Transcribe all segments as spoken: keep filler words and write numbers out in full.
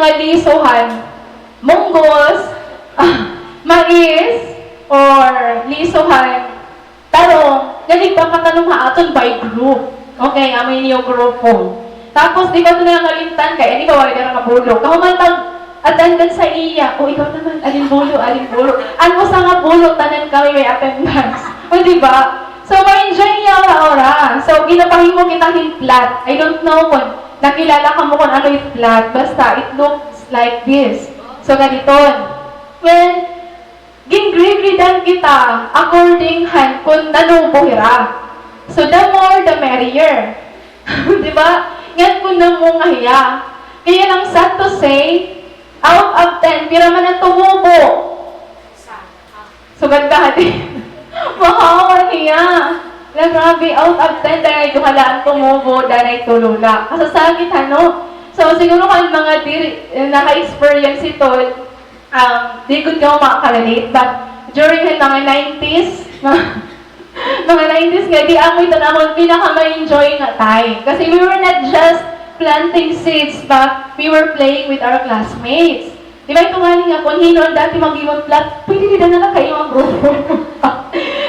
mga liso han munggos, mais, or liso han tarong, nga nagpapatanom ha aton by group. Okay, amo ini iyo grupo. Tapos, di ba, ito na nga kalimtan kay, di ba, waray ka nga bulo. Kahuman pag-attendance ha iya, "O, ikaw naman, alin bulo, alin bulo?" An usa nga bulo, tanan kami may attendance. O, di ba? So, ma-enjoy niya ora-ora. So, ginapahimo kita hin plot. I don't know kon nakilala kamo kon ano it plot. Basta, it looks like this. So, ganiton. Well, gin-grade-an kita according han kon nanubo hira. So, the more, the merrier. Di ba? Ngan kon namunga hiya. Kaya lang, sad to say, out of ten, pira man an tumubo? Sugad ka, hadi. Mahawa niya. La, grabe, out of ten, danay duha la an tumubo, danay tulo la. Kasasakit, ano? So, siguro kay mga diri, eh, naka-experience ito, um, di gud kamo makaka-relate, but during the mga nineties, mga, mga nineties nga, di amo ito an amon pinaka-ma-enjoy nga time. Kasi we were not just planting seeds, but we were playing with our classmates. Di ba ito ngani nga, kon hin-o an dati mag-imot plot, pwede dida na lang kay imong grupo.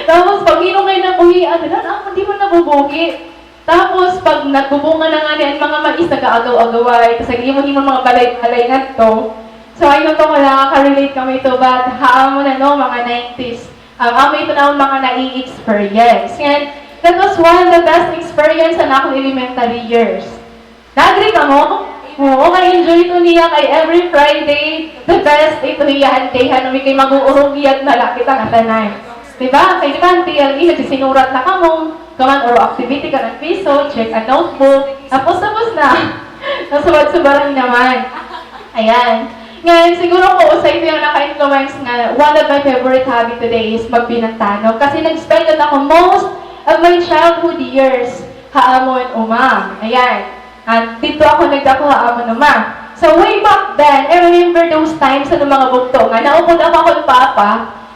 Tapos, pag hin-o ngay nabuhian, dida na, di man nabubuhi. Tapos, pag nagbubunga na ngani an mga mais, nag-aagaw-agaway, tas nag-imo-imo mga balay-balay ngadto. So, I don't know kung nakaka-relate kamo ito, but ha amon, ano, mga nineties, um, amo ito na an mga nai-experience. And that was one of the best experience sa akon elementary years. Na-agree kamo? Oo, kay enjoy ito niya kay every Friday, the best ito hiya han day, han kay mag-uurog iyag na la kita ngatanan. Di ba? Kay di ba, an T L E, nagsisinurat na kamo, kaman oral activity, kanan piso, check an notebook, tapos, tapos na. Nasubat-subaran naman. Ayan. Ngayon, siguro ko, usa ito an naka-influence nga, one of my favorite hobby today is magbinantanog. Kasi nag-spend ako most of my childhood years ha amon uma. Ayan. At didto ako nagdako ha amon uma. So, way back then, I remember those times, ano, mga bugto nga, naupod ako akon papa,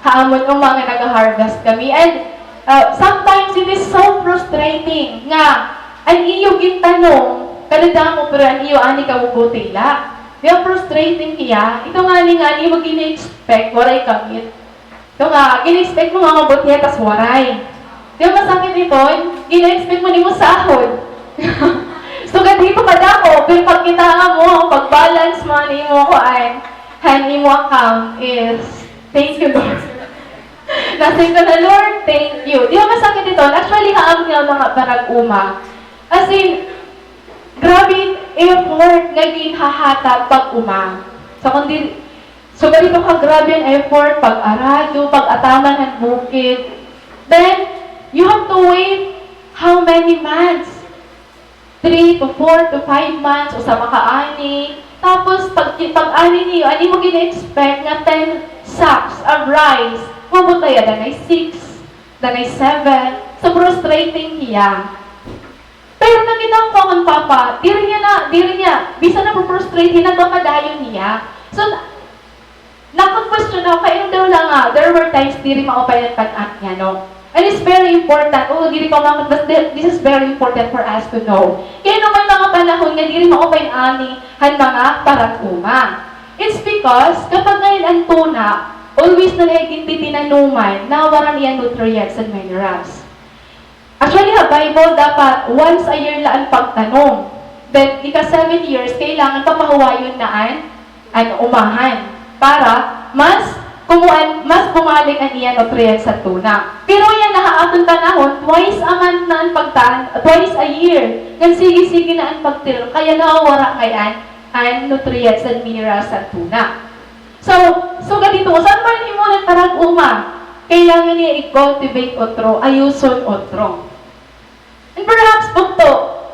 ha amon uma nga naga-harvest kami. And, uh, sometimes it is so frustrating nga an iyo gintanom, kadadamo, pero an iyo ani kabubuti la. Di ba frustrating hiya? Ito ngani nga, an imo gini-expect, waray kamit. Ito nga, gina-expect mo nga mabuti hiya, tas waray. Di ba masakit iton? Gina-expect mo nimo sahod. Sugad hito kadako, pero pagkita nga mo, pag-balance mo, an imo kuan, han imo account is, "Thank you, Lord." Nasiring ka na, "Lord, thank you." Di ba masakit iton? Actually, ha amon nga mga parag-uma. As in, grabe an effort nga ginhahatag pag-uma. So, kon di, So, ganito ka grabe an effort, pag-arado, pag-ataman han bukid. Then, you have to wait how many months? Three to four to five months, usa makaani. Tapos, pag, pag-ani niyo, an imo gina-expect nga ten sacks of rice, maabot la hiya danay six, danay seven. So, frustrating hiya. Pero nakita ko an akon papa, diri niya na, diri niya, bisan na-frustrate hiya, nagpapadayon hiya. So, na-, naka-question ako, kay ano daw la nga, there were times diri maupay an pag-an niya, no? And it's very important. Oo, diri ko ma-, but thi-, this is very important for us to know. Kay ano may mga panahon nga diri maupay an ani han mga parag-uma? It's because, kapag ngayon an tuna, always na la hiya gintitinanuman, nawara an iya nutrients and minerals. Actually, ha Bible, dapat once a year la an pagtanom. Then, ika seven years, kailangan papahuwayon na an, an umahan. Para mas kumuan, mas bumalik an iya nutrients sa tuna. Pero yana ha aton panahon, twice a month na an pagtan-, twice a year. Ngan sige-sige na an pagtirok, kaya nawawara ngay-an an nutrients and minerals sa tuna. So, sugad hito, usa pa hin himo han parag-uma, kailangan niya i-cultivate utro, ayuson utro. And perhaps, bugto,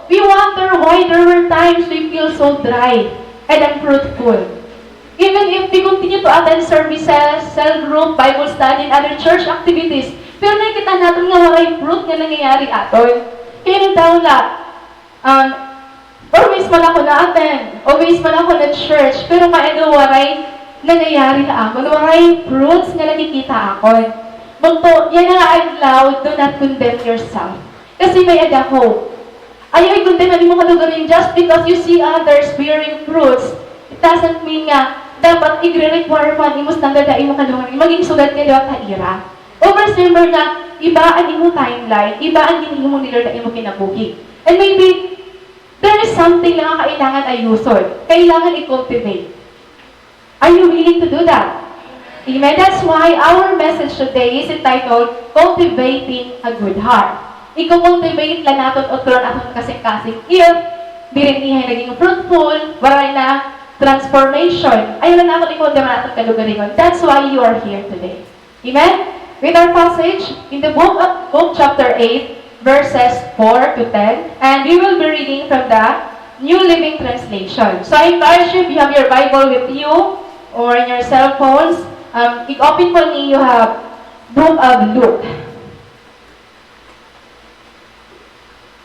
we wonder why there were times we feel so dry and unfruitful. Even if we continue to attend services, cell group, Bible study, and other church activities, pero nakikita naton nga waray fruit nga nangyayari aton. Kay ano daw la, um, Always man ako na-attend, always man ako na-church, pero kay ano waray nangyayari ha akon, waray fruits nga nakikita akon. Bugto, yana nga adlaw, do not condemn yourself. Kasi may-ada hope. Ayaw i-condemn an imo kalugaringon just because you see others bearing fruits. Doesn't mean nga dapat igre-require mo an imo standard ha imo kadungan, maging sugad ka liwat ha ira. Always remember nga iba an imo timeline, iba an ginhimo ni Lord ha imo kinabuhi. And maybe, there is something nga kailangan ayuson, kailangan i-cultivate. Are you willing to do that? Amen. That's why our message today is entitled Cultivating a Good Heart. Iko-cultivate la naton utro an aton kasingkasing. If diri niya naging fruitful, waray na transformation. Ayaw la naton i-condemn an aton kalugaringon. That's why you are here today. Amen? With our passage in the book of Luke chapter eight, verses four to ten, and we will be reading from the New Living Translation. So I encourage you, if you have your Bible with you or in your cell phones, um, i-open po ninyo ha book of Luke.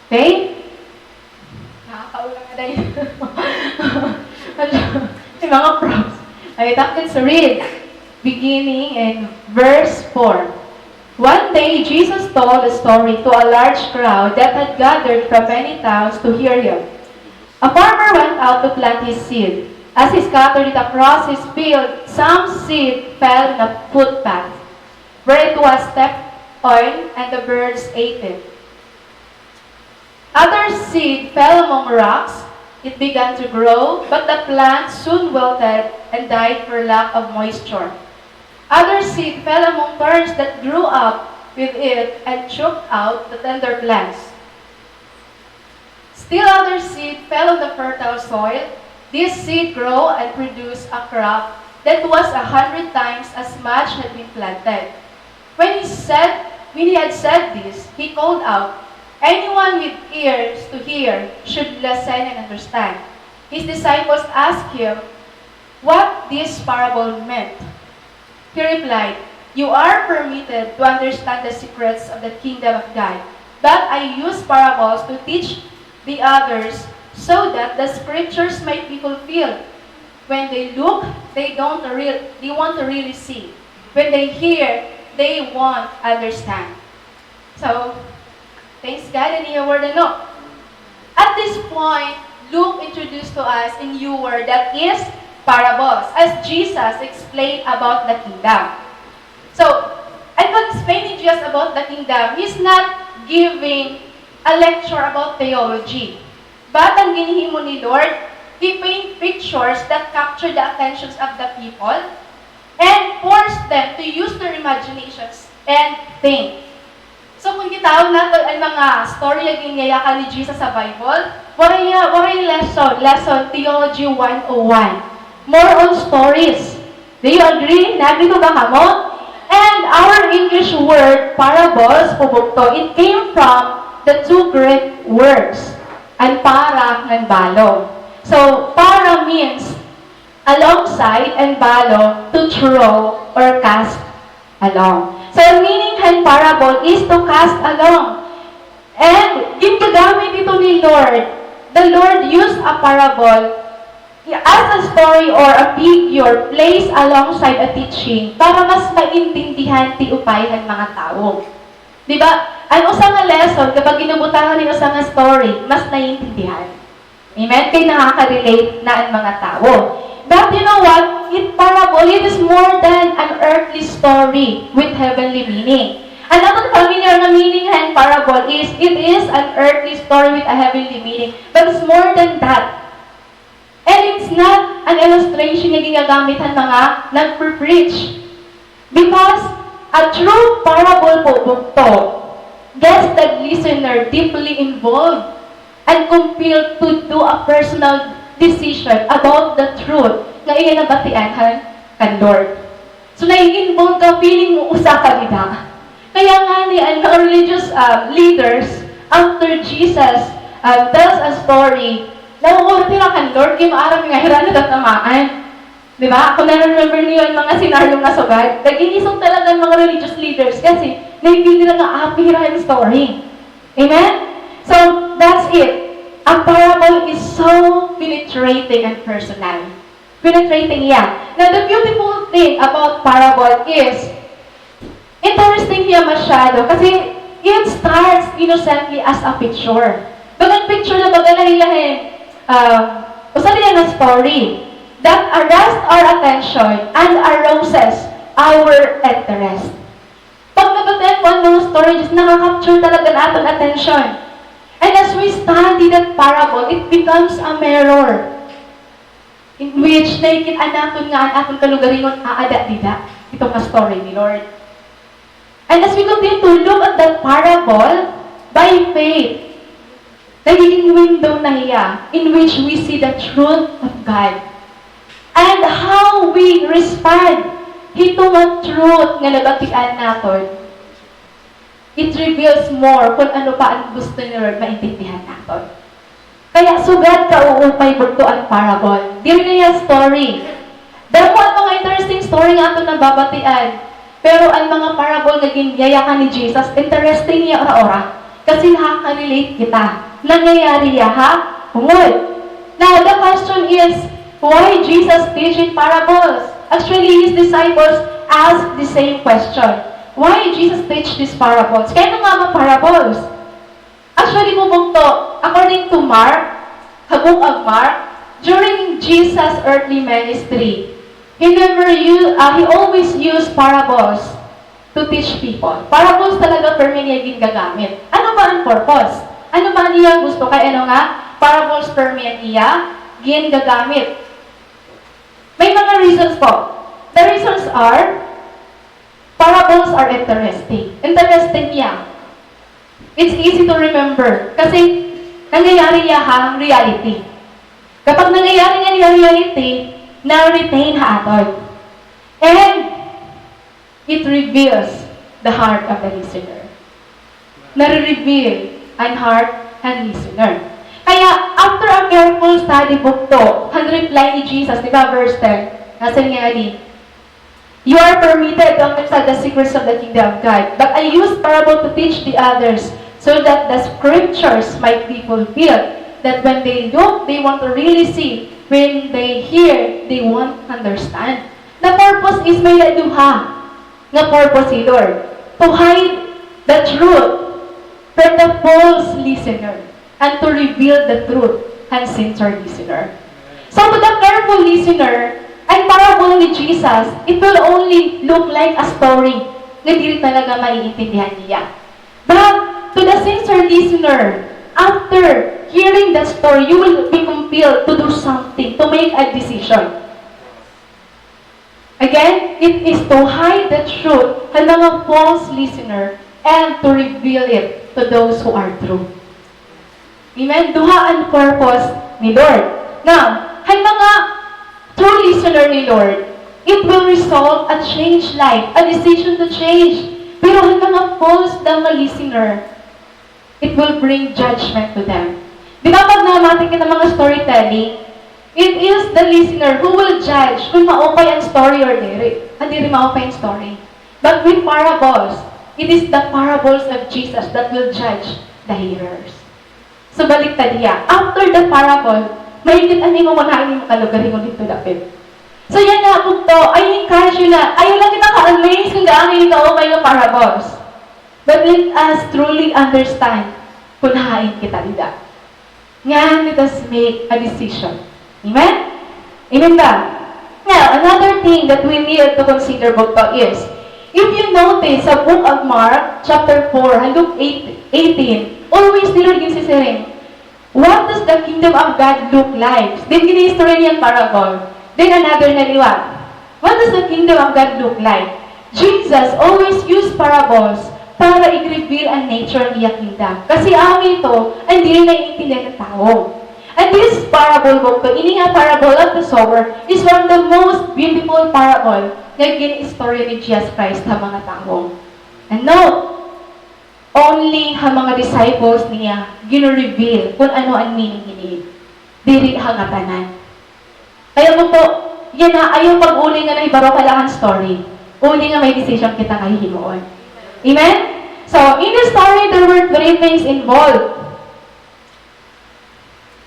Okay? Nakakaula nga dayon. May mga props. Ay, let's read. Beginning in verse four. One day, Jesus told a story to a large crowd that had gathered from many towns to hear him. A farmer went out to plant his seed. As he scattered it across his field, some seed fell in a footpath, where it was stepped on and the birds ate it. Other seed fell among rocks. It began to grow, but the plant soon wilted and died for lack of moisture. Other seed fell among thorns that grew up with it and choked out the tender plants. Still other seed fell on the fertile soil. This seed grew and produced a crop that was a hundred times as much had been planted. When he said, when he had said this, he called out, "Anyone with ears to hear should listen and understand." His disciples asked him what this parable meant. He replied, "You are permitted to understand the secrets of the kingdom of God, but I use parables to teach the others so that the scriptures might be fulfilled. When they look, they don't real, they won't really see. When they hear, they won't understand." So, thanks God, an iya word, ano? At this point, Luke introduced to us a new word, that is parables, as Jesus explained about the kingdom. So, an pag-explain ni Jesus about the kingdom, he's not giving a lecture about theology. But an ginhimo ni Lord, he paint pictures that capture the attentions of the people and force them to use their imaginations and think. So, kon kitaon naton an mga story nga ginyayakan ni Jesus ha Bible, waray, waray lesson, lesson, theology one oh one. More on stories. Do you agree? Nag-agree ba kamo? And our English word, parables, pubugto, it came from the two Greek words, an para ngan balo. So, para means alongside, and balo, to throw or cast along. So, an meaning han parable is to cast along. And gingagamit ito ni Lord. The Lord used a parable as a story or a figure placed alongside a teaching para mas maintindihan ti upay han mga tawo. Di ba? An usa nga lesson, kapag ginubutangan hin usa nga story, mas naiintindihan. Amen? Kay nakaka-relate na an mga tawo. But you know what? In parable, it is more than an earthly story with heavenly meaning. An aton familiar nga meaning han parable is, it is an earthly story with a heavenly meaning. But it's more than that. And it's not an illustration nga ginagamit han mga nagpre-preach. Because a true parable po, bugto, gets the listener deeply involved and compelled to do a personal decision about the truth nga iya nabatian han kan Lord. So, nai-involve ka, feeling mo usa ka dida. Kaya ngani, an mga religious, ah, leaders, after Jesus, ah, tells a story, nauurot hira kan Lord, kay maaram nga hira natatamaan. Di ba? Kung na-remember niyo an mga senaryo nga sugad, nag-iisog talaga an mga religious leaders kasi nai-feel nira nga api hira an story. Amen? So, that's it. A parable is so penetrating and personal. Penetrating, yeah. Now, the beautiful thing about parable is, interesting hiya masyado kasi it starts innocently as a picture. Baga an picture na baga lahi-lahi, ah, usa niya nga story. that arrest our attention and arouses our interest. Pag nabatian mo an mga story, just nakaka-capture talaga an aton attention. And as we study that parable, it becomes a mirror in which nakikit-an naton nga an aton kalugaringon aada dida, ito nga story ni Lord. And as we continue to look at that parable, by faith, nagiging window na hiya in which we see the truth of God and how we respond hito nga truth nga nabatian naton. It reveals more kung ano pa an gusto ni Lord maintindihan naton. Kaya sugad kauupay bugto an parable. Diri na hiya story. Damo an mga interesting story nga aton nababatian. Pero an mga parable nga ginyayakan ni Jesus, interesting hiya ora-ora. Kasi nakaka-relate kita. Nangyayari hiya ha bungod. Now, the question is, why Jesus teaching parables? Actually, his disciples asked the same question. Why Jesus teach these parables? Kay ano nga mga parables? Actually po, bugto, according to Mark, ha book of Mark, during Jesus' earthly ministry, he never u-, ah, he always used parables to teach people. Parables talaga permi niya gingagamit. Ano ba an purpose? Ano ba an iya gusto? Kay ano nga parables permi an iya gingagamit? May mga reasons po. The reasons are, parables are interesting. Interesting hiya. It's easy to remember. Kasi nangyayari hiya ha reality. Kapag nangyayari nga hiya reality, na-retain ha aton. And it reveals the heart of the listener. Nare-reveal an heart han listener. Kaya, after a careful study bugto, han reply ni Jesus, di ba, verse ten, nasiring niya ngani, "You are permitted to understand the secrets of the kingdom of God, but I use parable to teach the others, so that the scriptures might be fulfilled, that when they look, they won't really see, when they hear, they won't understand." The purpose is may-ada duha nga purpose hi Lord, to hide the truth from the false listener and to reveal the truth han sincere listener. So to the careful listener, an parable ni Jesus, it will only look like a story nga diri talaga maiintindihan niya. But to the sincere listener, after hearing the story, you will be compelled to do something, to make a decision. Again, it is to hide the truth han mga false listener and to reveal it to those who are true. Amen? Duha an purpose ni Lord. Now, han mga true listener ni Lord, it will result a changed life, a decision to change. Pero han mga false daw nga listener, it will bring judgment to them. Di ba pag namati kita mga storytelling, it is the listener who will judge kung maupay an story or diri. Ah, diri maupay an story. But with parables, it is the parables of Jesus that will judge the hearers. So, baliktad hiya. After the parable, makikit-an nimo kon hain an imo kalugaringon didto dapit. So, yana, bugto, I encourage you na, ayaw la kita ka-amaze kon gaano ini kaupay nga parables. But let us truly understand kon hain kita dida. Ngan, let us make a decision. Amen? Amen ba? Now, another thing that we need to consider, bugto, is, if you notice sa book of Mark, chapter four, han Luke eight, eighteen, always ni Lord ginsisiring, "What does the kingdom of God look like?" Then, gin-i-istorya niya an parable. Then, another na liwat. What does the kingdom of God look like? Jesus always use parables para i-reveal an nature han iya kingdom. Kasi amo ito an diri naiintindihan han tawo. And this parable, bugto, ini nga parable of the sower is one of the most beautiful parable nga gin-istorya ni Jesus Christ ha mga tawo. And note, only ha mga disciples niya gin-reveal kon ano an meaning hini. Diri ha ngatanan. Kaya bugto, yana, ayaw pag-uli nga nahibaro ka la han story. Uli nga may decision kita nga hihimuon. Amen? So, in the story, there were three things involved.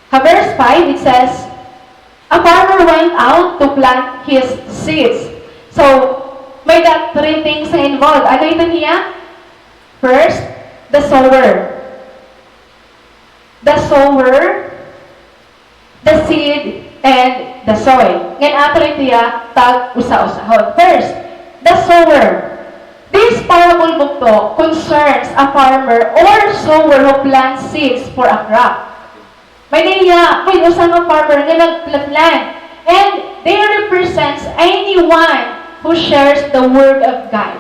Ha verse five, it says, "A farmer went out to plant his seeds." So, may-ada three things nga involved. Ano ito niya? First, the sower. The sower, The seed and the soil. Ngan aton ito hiya pag-usa-usahon. First, the sower. This parable bugto concerns a farmer or sower who plants seeds for a crop. May-ada hiya, may usa nga farmer nga nagpla-, plant. And they represents anyone who shares the word of God.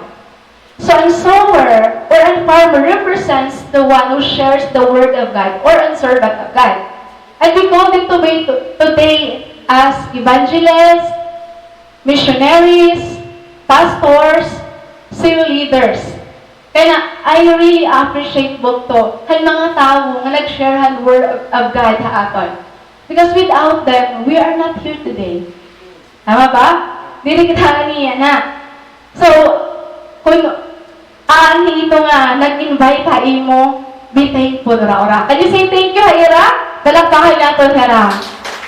So, an sower or an farmer represents the one who shares the word of God or an servant of God. And we call them today, today as evangelists, missionaries, pastors, cell leaders. Kaya na, I really appreciate bugto han mga tawo nga nag-share han word of, of God ha aton. Because without them, we are not here today. Tama ba? Diri kita ganiya na. So, kun aanhi ito nga nag-invite ha imo, be thankful, ura-ura. Can you say thank you ha ira? Palakpakan naton hira.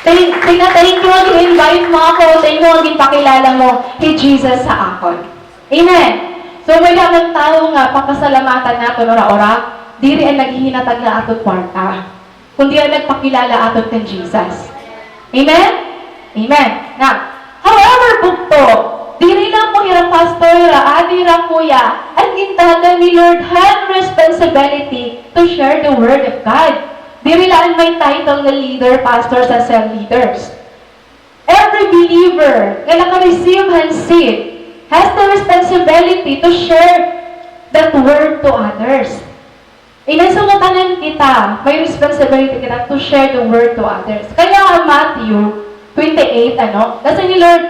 Thank, tingnan, thank you nga gin-invite mo ako, thank you nga ginpakilala mo hi Jesus ha akon. Amen. So, may-ada man tawo nga papasalamatan naton, ura-ura, diri an naghihinatag ha aton kwarta, kundi an nagpakilala aton kan Jesus. Amen? Amen. Now, however, bugto, diri la mo hira pastor, hira ate, hira kuya, an gintatagan ni Lord han responsibility to share the word of God. Diri la an may title nga leader, pastor, sa cell leaders. Every believer nga naka-receive han seed has the responsibility to share that word to others. Amen. So, ngatanan kita, may responsibility kita to share the word to others. Kaya Matthew twenty-eight, ano, nasiring ni Lord,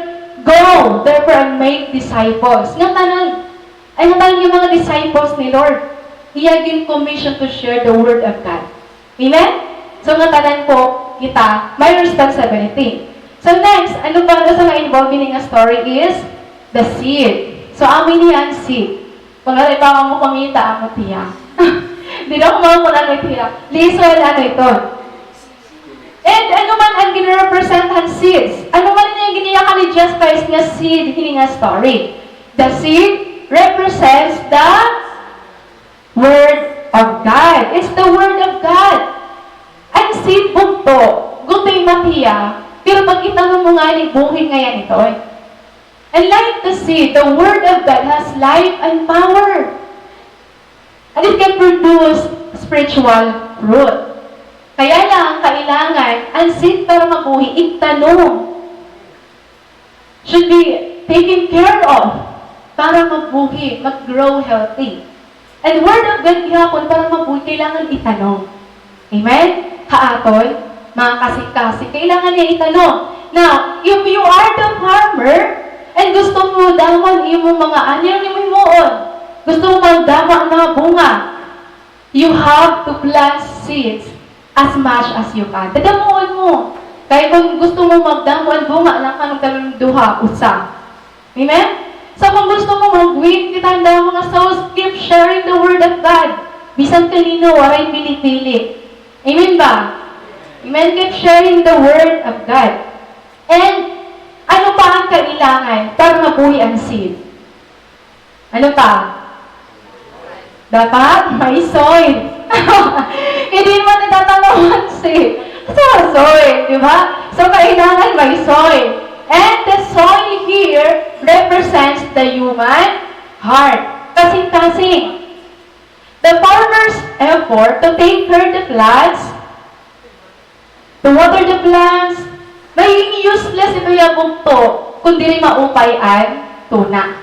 "Go, therefore, and make disciples." Ngatanan, ay, ngatanan nga mga disciples ni Lord, iya gin-commission to share the word of God. Amen? So, ngatanan po kita, may responsibility. So, next, ano pa, ano sa nga involved ini nga story is the seed. So, amo ini an seed. Kunwari, ikaw amo kumita, amo tiya. Di na ko mao kun ano tiya. Lisod, ano ito. And ano man an gin-represent han seeds? Ano man an giniyakan ni Jesus Christ nga seed hini nga story? The seed represents the Word of God. It's the Word of God. An seed bugto, gutoy na tiya, pero pag itanom mo ngani, buhi ngayan ito, eh. And like the seed, the Word of God has life and power. And it can produce spiritual fruit. Kaya lang, kailangan, an seed para mabuhi, igtanom. Should be taken care of para mabuhi, mag-grow healthy. And Word of God gihapon para mabuhi, kailangan itanom. Amen? Ha aton, mga kasingkasing, kailangan niya itanom. Now, if you are the farmer, and gusto mo damo an imo mga, ano an imo himuon? Gusto mo magdamo an mga bunga, you have to plant seeds as much as you can. Dadamuon mo. Kay kon gusto mo magdamo an bunga, lang ka magtanom duha, usa. Amen? So, kon gusto mo mag-win kita hin damo nga souls, keep sharing the word of God. Bisan kanino, waray pili-pili. Amen ba? Amen? Keep sharing the word of God. And ano pa an kailangan para mabuhi an seed? Ano pa? Dapat may soil. Hindi naman itatanawan si, sa soil, di ba? So, kailangan may soil. And the soil here represents the human heart. Kasing-kasing. The farmer's effort to take care the plants, to water the plants, magiging useless ito hiya bugto kon diri maupay an tuna.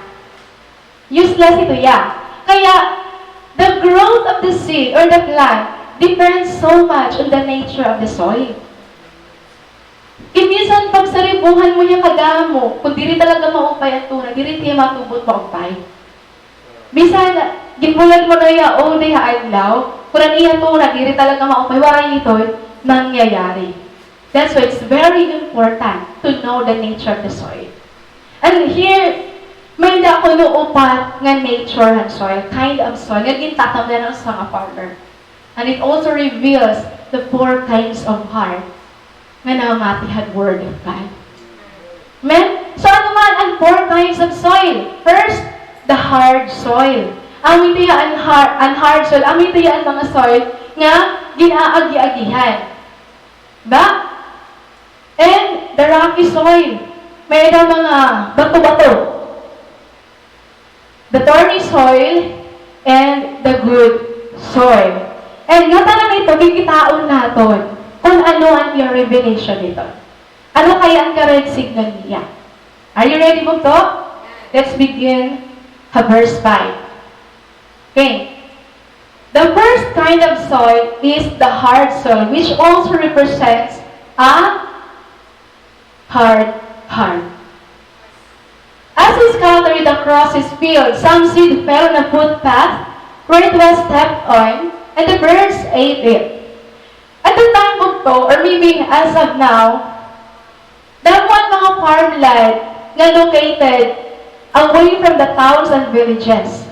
Useless ito hiya. Kaya, the growth of the seed or the plant depends so much on the nature of the soil. Kay minsan, pagsaribuhan mo niya kadamo, kon diri talaga maupay an tuna, diri tiya matubo it maupay. Bisan ginbulad mo na hiya all day ha adlaw, kon an iya tuna diri talaga maupay, waray ito mangyayari. That's why it's very important to know the nature of the soil. And here, may-ada kuno upat nga nature han soil, kind of soil, nga gintatamnan han usa nga farmer. And it also reveals the four kinds of heart nga namati han word of God. Amen? So, ano man an four kinds of soil? First, the hard soil. Amo ito hiya an har-, an hard soil. Amo ito hiya an mga soil nga gin-aagi-agihan. Ba? And the rocky soil, may-ada mga bato-bato. The thorny soil and the good soil. And nga tanan ito, kikitaon naton kun ano an iya revelation nito. Ano kaya an ka-red signal niya? Are you ready, bugto? Let's begin ha verse five. Okay. The first kind of soil is the hard soil, which also represents a hard heart. As he scattered across his field, some seed fell on a footpath where it was stepped on, and the birds ate it. At the time of Paul, or maybe as of now, damo an mga farmland nga located away from the towns and villages.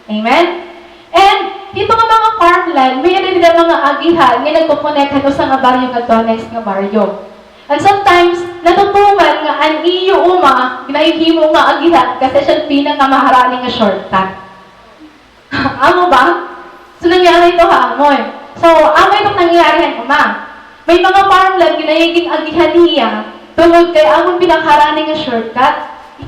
Amen? And hito nga mga farmland, may-ada dida mga agihan nga nagko-connect han usa nga baryo ngadto ha next nga baryo. And sometimes, natutuman nga an iyo uma, ginahihimo nga agihan, kasi siya an pinakamaharani nga shortcut. Amo ba? So, nangyari ito ha amon. So, amo ito nangyari han uma. May mga farmland, ginahigin agihan hiya, tungod kay amon pinakaharani nga shortcut.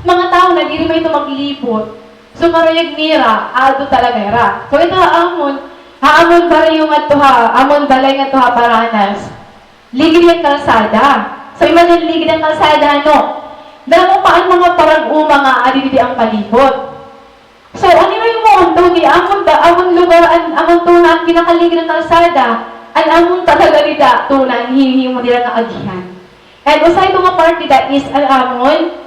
Mga tawo na diri man ito maglibot. So, karuyag nira, aadto talaga hira. So, ito ha amon, ha amon baryo ngadto ha, amon balay ngadto ha Paranas. Ligid an kalsada. So, imagine, ligid an kalsada, no? Damo pa an mga parag-uma nga adi didi an palibot. So, an ira himuon, tugi, amon da, amon lugar, an, amon tuna, an pinakaligid an kalsada, an amon talaga dida, tuna, an hihimo nira nga agihan. And usa ito nga part dida is an amon,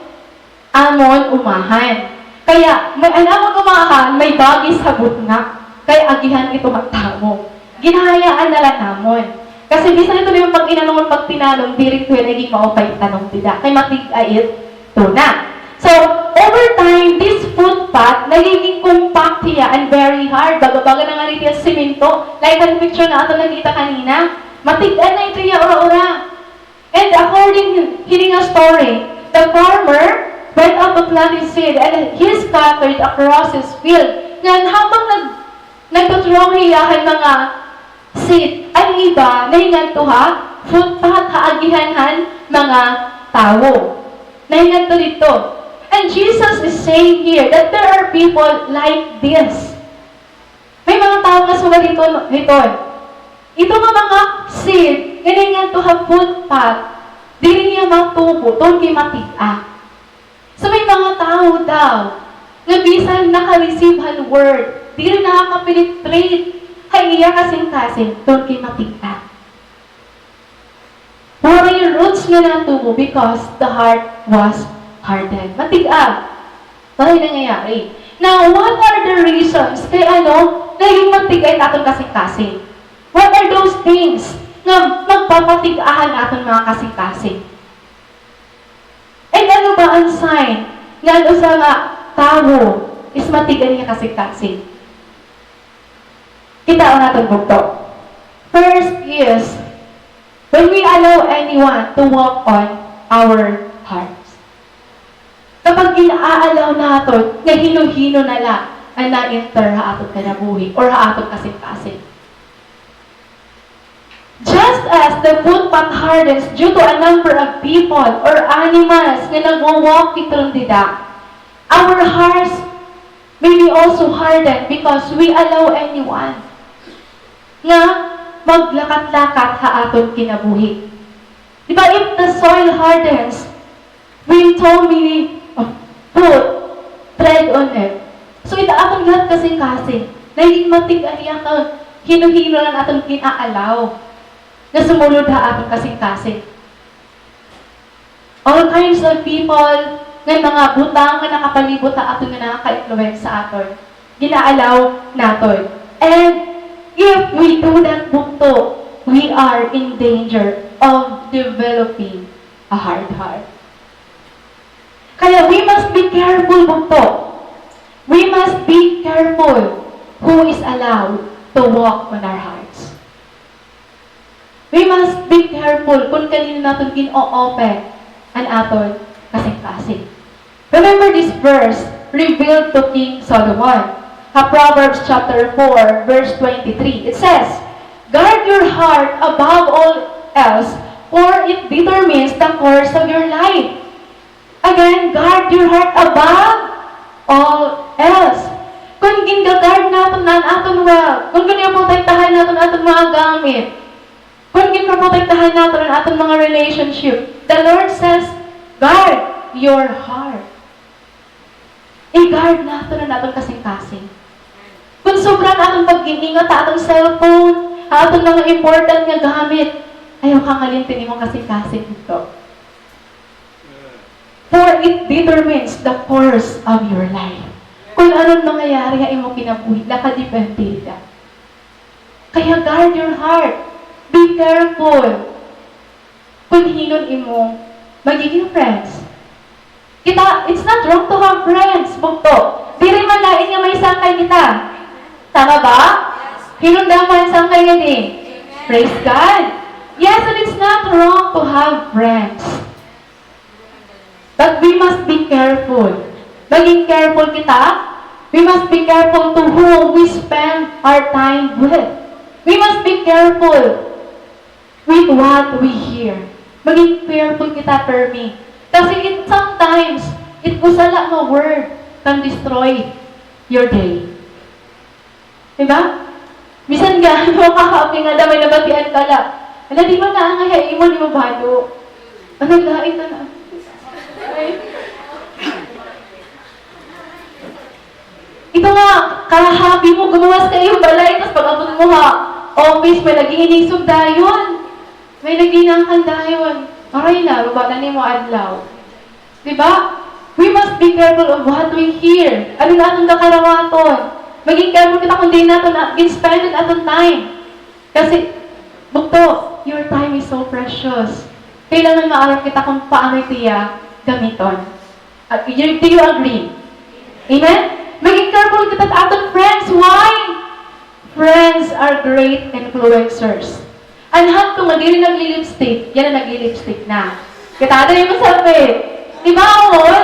amon umahan. Kaya, may, an amon umahan, may bagis ha butnga. Kay agihan ito nga tawo. Ginahayaan na la namon. Kasi bisan ito na yung pag-inanon, pagtinanom, diri ito naging maupay tanom dida. Kay matig-a it tuna. So, over time, this footpath, nagiging compact hiya and very hard. Baga-baga na ngani hiya semento. Like an picture nga aton nakita kanina. Matig-a na ito hiya, ura-ura. And according hini nga story, the farmer went out to plant his seed and he scattered across his field. Ngan habang nag-, nagtuthrow hiya han mga seed, an iba nahingadto ha footpath, ha agihan han mga tawo. Nahingadto didto. And Jesus is saying here that there are people like this. May mga tawo nga sugad hiton, hiton. Ito nga mga seed, nga nahingadto ha footpath, diri niya matubo, tungod kay matig-a. So, may mga tawo daw, nga bisan naka-receive han word, diri nakaka-penetrate ha iya kasingkasing, tungod kay matig-a. Waray roots nga natubo because the heart was hardened. Matig-a. Waray nangyayari. Now, what are the reasons kay ano naging matig-a it aton kasingkasing? What are those things nga magpapatig-a han aton mga kasingkasing? And ano ba an sign nga an usa nga tawo is matig-a an iya kasingkasing? Kitaon naton bugto. First is, when we allow anyone to walk on our hearts. Kapag gin-a-allow naton nga hino-hino na la an na-enter ha aton kinabuhi or ha aton kasingkasing. Just as the footpath hardens due to a number of people or animals nga nagwo-walk hiton dida, our hearts may be also hardened because we allow anyone nga maglakat-lakat ha aton kinabuhi. Di ba, if the soil hardens, when so many, uh, foot tread on it. So, it aton lahat kasingkasing, naging matig-a hiya kay hino-hino la an aton gin-a-allow nga sumulod ha aton kasingkasing. All kinds of people, nga mga butang nga nakapalibot ha aton nga nakaka-impluwensya ha aton, gin-a-allow naton. And if we do that, bugto, we are in danger of developing a hard heart. Kaya we must be careful, bugto. We must be careful who is allowed to walk on our hearts. We must be careful kon kanino naton gin-o-open an aton kasingkasing. Remember this verse revealed to King Solomon. Ha Proverbs chapter four, verse twenty-three, it says, "Guard your heart above all else, For it determines the course of your life. Again, guard your heart above all else. Kon ginga-guard naton an aton wealth, kon ginproprotektahan naton aton mga gamit, kon ginproprotektahan naton an aton mga relationship, the Lord says, "Guard your heart." I-guard naton an aton kasingkasing. Kon sobra an aton pag-iingat ha aton cellphone, ha aton mga important nga gamit, ayaw kangalinti an imo kasingkasing, bugto. For it determines the course of your life. Kon ano an mangyayari ha imo kinabuhi, nakadepende hira. Kaya guard your heart. Be careful kon hin-o an imo magiging friends. Kita, it's not wrong to have friends, bugto. Diri man lain nga may sangkay kita. Tama ba? Hin-o an damo han sangkay ngadi? Praise God. Yes, and it's not wrong to have friends. But we must be careful. Maging careful kita. We must be careful to whom we spend our time with. We must be careful with what we hear. Maging careful kita permi. Kasi it, sometimes, it usa la nga word can destroy your day. Di ba? Bisan gaano ka-happy ngada may nabatian ka la. Hala, di ba naangay ha imo, di mo balo. Ano, lain na na. Ito nga, ka-happy mo, gumuwas ka ha iyo balay, tas pag-abot mo ha office, may nag-iinisog dayon. May naginakan dayon. Aray na, baba na nimo adlaw. Di ba? We must be careful of what we hear. Ano an aton kakarawaton? Maging careful kita kon diin naton na, gin-spend an aton time. Kasi, bugto, your time is so precious. Kailangan maaram kita kon paano it iya gamiton. At, you, do you agree? Amen? Maging careful kita ha aton friends. Why? Friends are great influencers. An hadto nga diri nagli-lipstick, yana nagli-lipstick na. Kita diri masabit. Di ba, amon?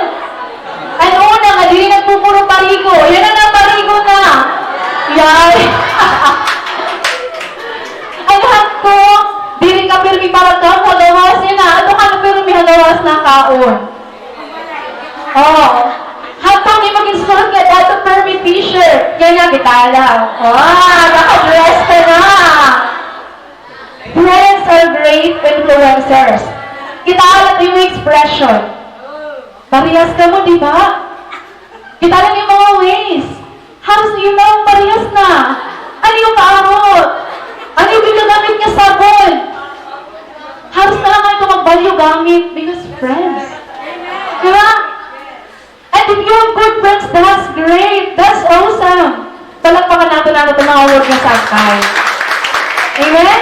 An una nga diri nagpupuro parigo, yana naparigo na. Yay! An hadto, diri ka pirmi para ka, ha gawas yana. Hadto ka na pirmi ha gawas nakaon. Oh. Hadto an imo ginsuot nga dato permi t-shirt. Yana, kita la. Oh, naka-dress ka na. Friends are great influencers. Kita la it imo expression. Parehas kamo, di ba? Kita la it imo mga ways. Haros iyo na, parehas na. An iyo kaarot. An iyo ginagamit nga sabon. Haros na la an imo magbalyo gamit because friends. Di ba? And if you have good friends, that's great. That's awesome. Palakpakan naton an aton mga award nga sangkay. Amen?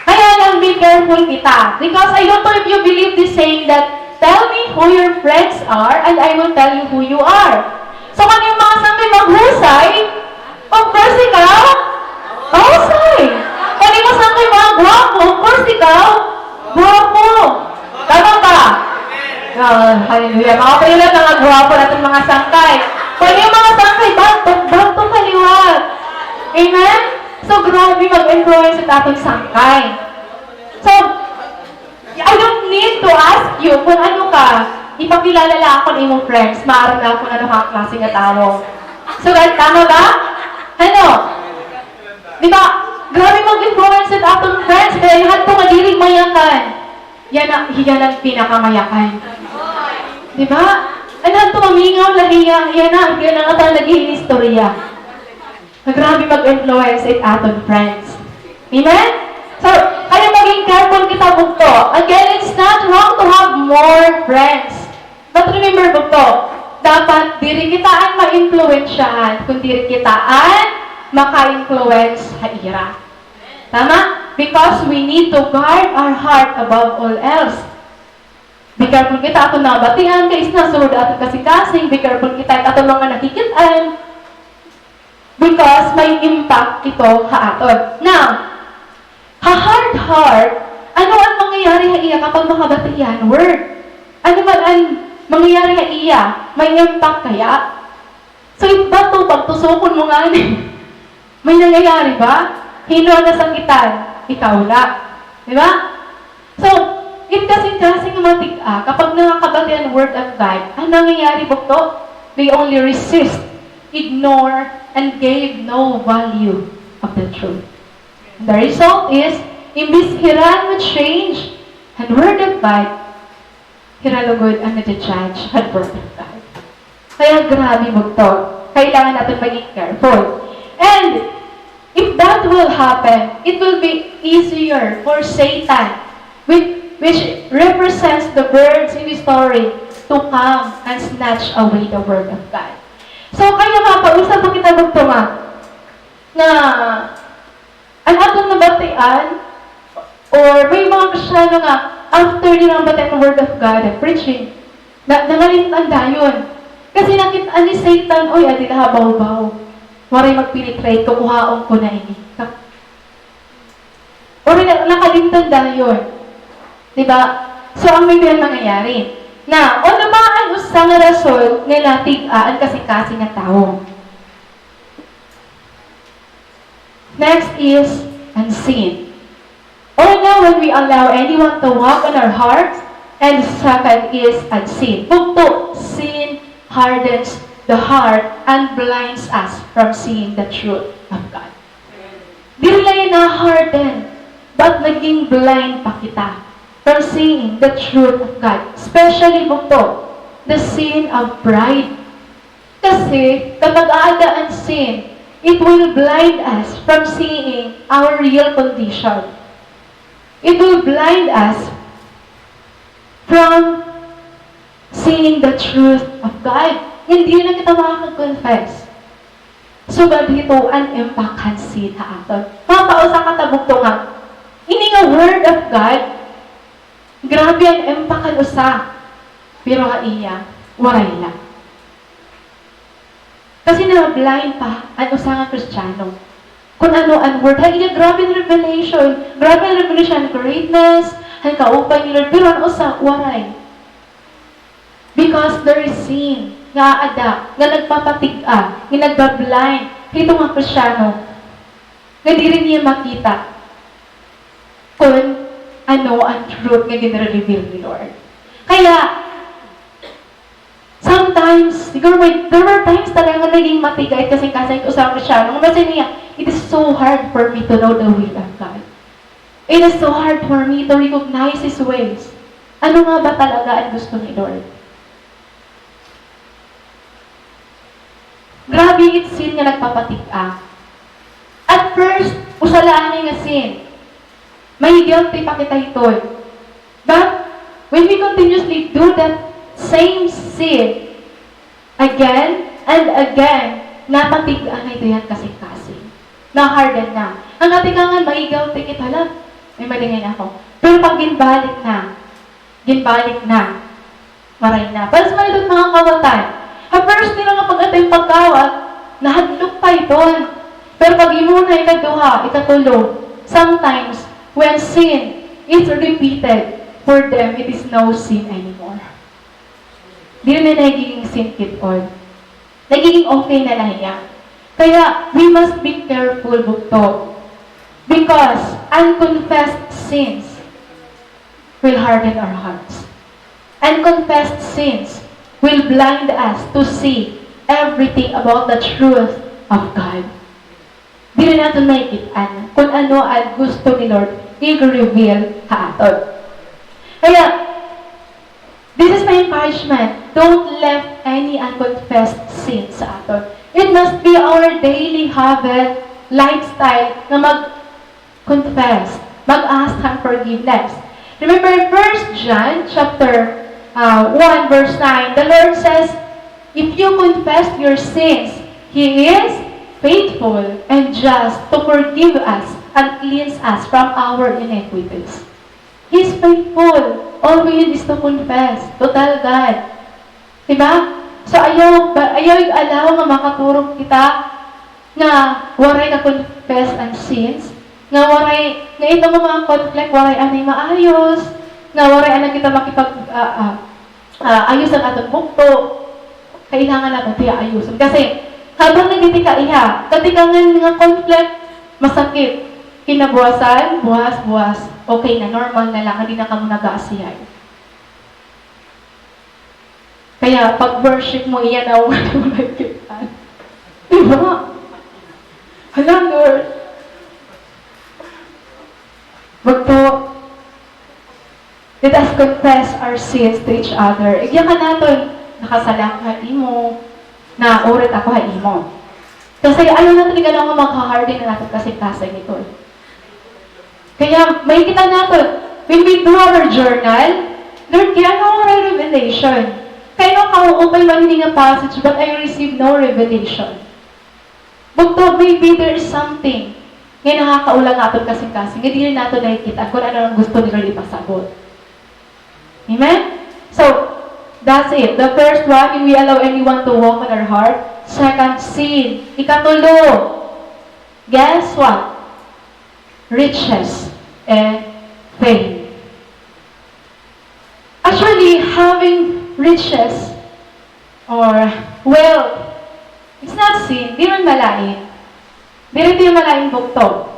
Kaya lang, be careful kita. Because I don't know if you believe this saying that, "Tell me who your friends are, and I will tell you who you are." So, kon an imo mga sangkay maghusay, of course, ikaw, mahusay. Kon an imo sangkay mga gwapo, of course, ikaw, gwapo. Tama ba? Ah, hallelujah. Mga pailan mga gwapo naton mga sangkay. Kon an imo mga sangkay, bantok, bantok ka liwat. Amen? So, grabe mag-influence it aton sangkay. So, I don't need to ask you kon ano ka. Ipakilala la ako an imo friends. Maaram na kon ano ka klase nga tawo. So, guys, tama ba? Ano? Di ba? Grabe mag-influence it aton friends. Kay hadto nga diri mayakan. Yana, yana an pinakamayakan. Di ba? An hadto mamingaw la hiya, yana, yana nga parang naghihinistorya. Nga grabe mag-influence it aton friends. Amen? So, kaya maging careful kita, bugto. Again, it's not wrong to have more friends. But remember, bugto, dapat diri kita an ma-impluwensyahan, kun diri kita an maka-influence ha ira. Tama? Because we need to guard our heart above all else. Be careful kita aton nabatian, kay isna sulod aton kasingkasing, be careful kita aton mga nakikit-an. Because may impact ito ha aton. Now, ha hard heart, ano an mangyayari ha iya kapag makabati hiya hin word? Ano man an mangyayari ha iya? May impact kaya? So, it bato, pagtusokon mo ngani, may nangyayari ba? Hin-o an nasakitan? Ikaw la. Di ba? So, it kasing-kasing nga matig-a, kapag nakakabati an Word of God, an nangyayari bugto, they only resist, ignore, and gave no value of the truth. And the result is, imbis hira nga change an Word of God, hira lugod an nagja-judge han Word of God. Kaya grabe bugto. Kailangan natin maging careful. And if that will happen, it will be easier for Satan, which, which represents the birds in the story, to come and snatch away the Word of God. So, kaya mapausa pa kita bugto nga, nga an aton nabatian, or may mga Kristiyano nga, after nira mabatian an Word of God and preaching, na, nangalimtan dayon. Kasi nakit-an ni Satan, "Uy, adi na ha bawbaw. Waray mag-penetrate, kukuhaon ko na ini." Ka-, or na, nakalimtan dayon. Di ba? So, an may diyan nangyayari. Na, ano ba an usa nga rason nga natig-a an kasing-kasing nga tawo? Next is an sin. Una, when we allow anyone to walk on our hearts, and second is an sin. Bugto, sin hardens the heart and blinds us from seeing the truth of God. Diri la hiya na-harden, but naging blind pa kita from seeing the truth of God. Especially bugto, the sin of pride. Kasi, kapag aada an sin, it will blind us from seeing our real condition. It will blind us from seeing the truth of God. Hindi na kita makakag-confess. Sugad hito an impact han sin ha aton. Mapausa ka ta bugto nga, ini nga Word of God, grabe an impact han usa. Pero ha iya, waray la. Kasi na-blind pa an usa nga Kristiyano. Kun ano an Word, ha iya grabe an revelation, grabe an revelation, greatness, han kaupay ni Lord, pero an usa, waray. Because there is sin nga aada, nga nagpapatig-a, nga nagba-blind, hito nga Kristiyano, nga diri niya makita kun ano an truth nga ginre-reveal ni Lord. Kaya, sometimes, siguro may, there were times talaga nga naging matig-a it kasing-kasing it usa nga Kristiyano. Nga basi niya, "It is so hard for me to know the will of God. It is so hard for me to recognize His ways." Ano nga ba talaga an gusto ni Lord? Grabe it sin nga nagpapatig-a. At first, usa la anay nga sin. May guilty pa kita hiton. But when we continuously do that same sin again and again, napatig-a na ito yan kasing-kasing. Na-harden na. An katikangan, may guilty kita la. May mali ngay-an ako. Pero pag ginbalik na, ginbalik na. Waray na. Para sa mga, mga kawatan, ha first nila nga pag-attend pagkawat, nahadlok pa iton. Pero pag-imo na ikaduha, ikatulo, sometimes, when sin is repeated, for them, it is no sin anymore. Diri na nagiging sin kit-on. Nagiging okay na la hiya. Kaya, we must be careful, bugto. Because unconfessed sins will harden our hearts. Unconfessed sins will blind us to see everything about the truth of God. Diri naton makit-an kun ano an gusto ni Lord i-reveal ha aton. Kaya, this is my encouragement. Don't left any unconfessed sins ha aton. It must be our daily habit, lifestyle, na mag-confess, mag-ask han forgiveness. Remember in First John chapter, uh, one, verse nine, the Lord says, "If you confess your sins, He is faithful and just to forgive us and cleanse us from our iniquities." He is faithful, always is to confess, to tell God. Di ba? So, ayaw, ba, ayaw ig-allow nga makaturog kita nga waray ka-confess an sins, nga waray, nga ito nga mga conflict, waray anay maayos, nga waray anay kita makipag, ah, ah, ah, ayos an aton bugto. Kailangan naton tiya ayuson. Kasi, habang nagtitikaiha, katikangan nga conflict, masakit. Kinabuwasan, buwas, buwas. Okay na, normal na la, diri na kamo nag-aasiyay. Kaya pag-worship mo, iya na an imo nakikita. Di ba? Hala, Lord. Bugto, let us confess our sins to each other. Igyakan naton, nakasala ako ha imo, naurit ako ha imo. Kasi ayaw naton igano nga magha-harden an aton kasingkasing ito. Kaya makikita naton, when we do our journal, Lord, kay ano waray revelation? Kay ano kaupay man ini nga passage, but I receive no revelation. Bugto, maybe there is something nga nakakaulang ha aton kasingkasing, nga diri naton nakikita kon ano an gusto ni Lord ipasabot. Amen? So, that's it. The first one, we allow anyone to walk on our heart. Second, sin. Ikatulo, guess what? Riches and fame. Actually, having riches or wealth, it's not sin. Diri man malain. Diri ito malain, bugto.